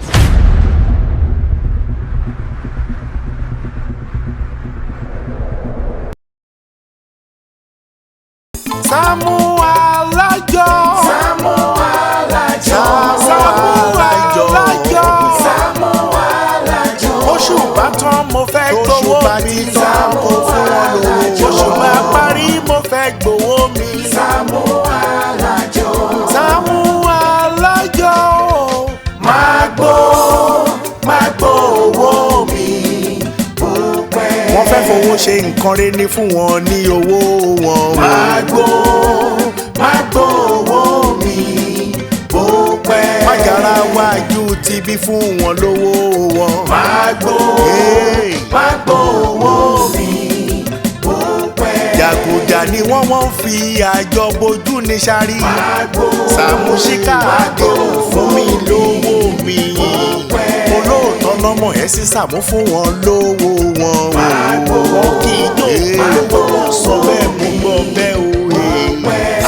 Sàámú Alájọ. Sàámú Alájọ. Sàámú Alájọ. Sàámú Alájọ. Oṣù bá tán, mo fẹ́ gbowó mi. Sàámú fún wọn lówó. Oṣù bá parí, mo fẹ́ gbowó mi. Sàámú Alájọ. Sàámú Alájọ. Máa gbó, máa gbó owó mi. Wọ́n fẹ́ fowó ṣe nǹkan rẹ̀ ní fún wọn ní owó wọn. Máa gbó, máa gbó owó mi bó pẹ́. Májàra wájú ti bí fún wọn lówó wọn. Máa gbó, máa gbó owó mi bó pẹ́. Jàgùjà ni wọ́n fi àjọ bojú ní sáré. Sàmúsíkà àdé fún mi lówó mi. Olóòótọ́ lọ́mọ ẹ̀ sí Sàmú, fún wọn lówó wọn. Wọ́n kì í jó lówó, sọ bẹ́ẹ̀, mú gbọ́ bẹ́ẹ̀ o.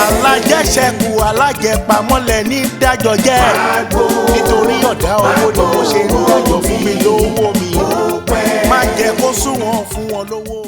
Alájẹṣẹ́kù alájẹpamọ́lẹ̀ ní dájọ́ jẹ́. Nítorí ọ̀dá owó ni mo ṣe ń dájọ́, fún mi lówó mi. Má jẹ́ kó sún wọn, fún wọn lówó.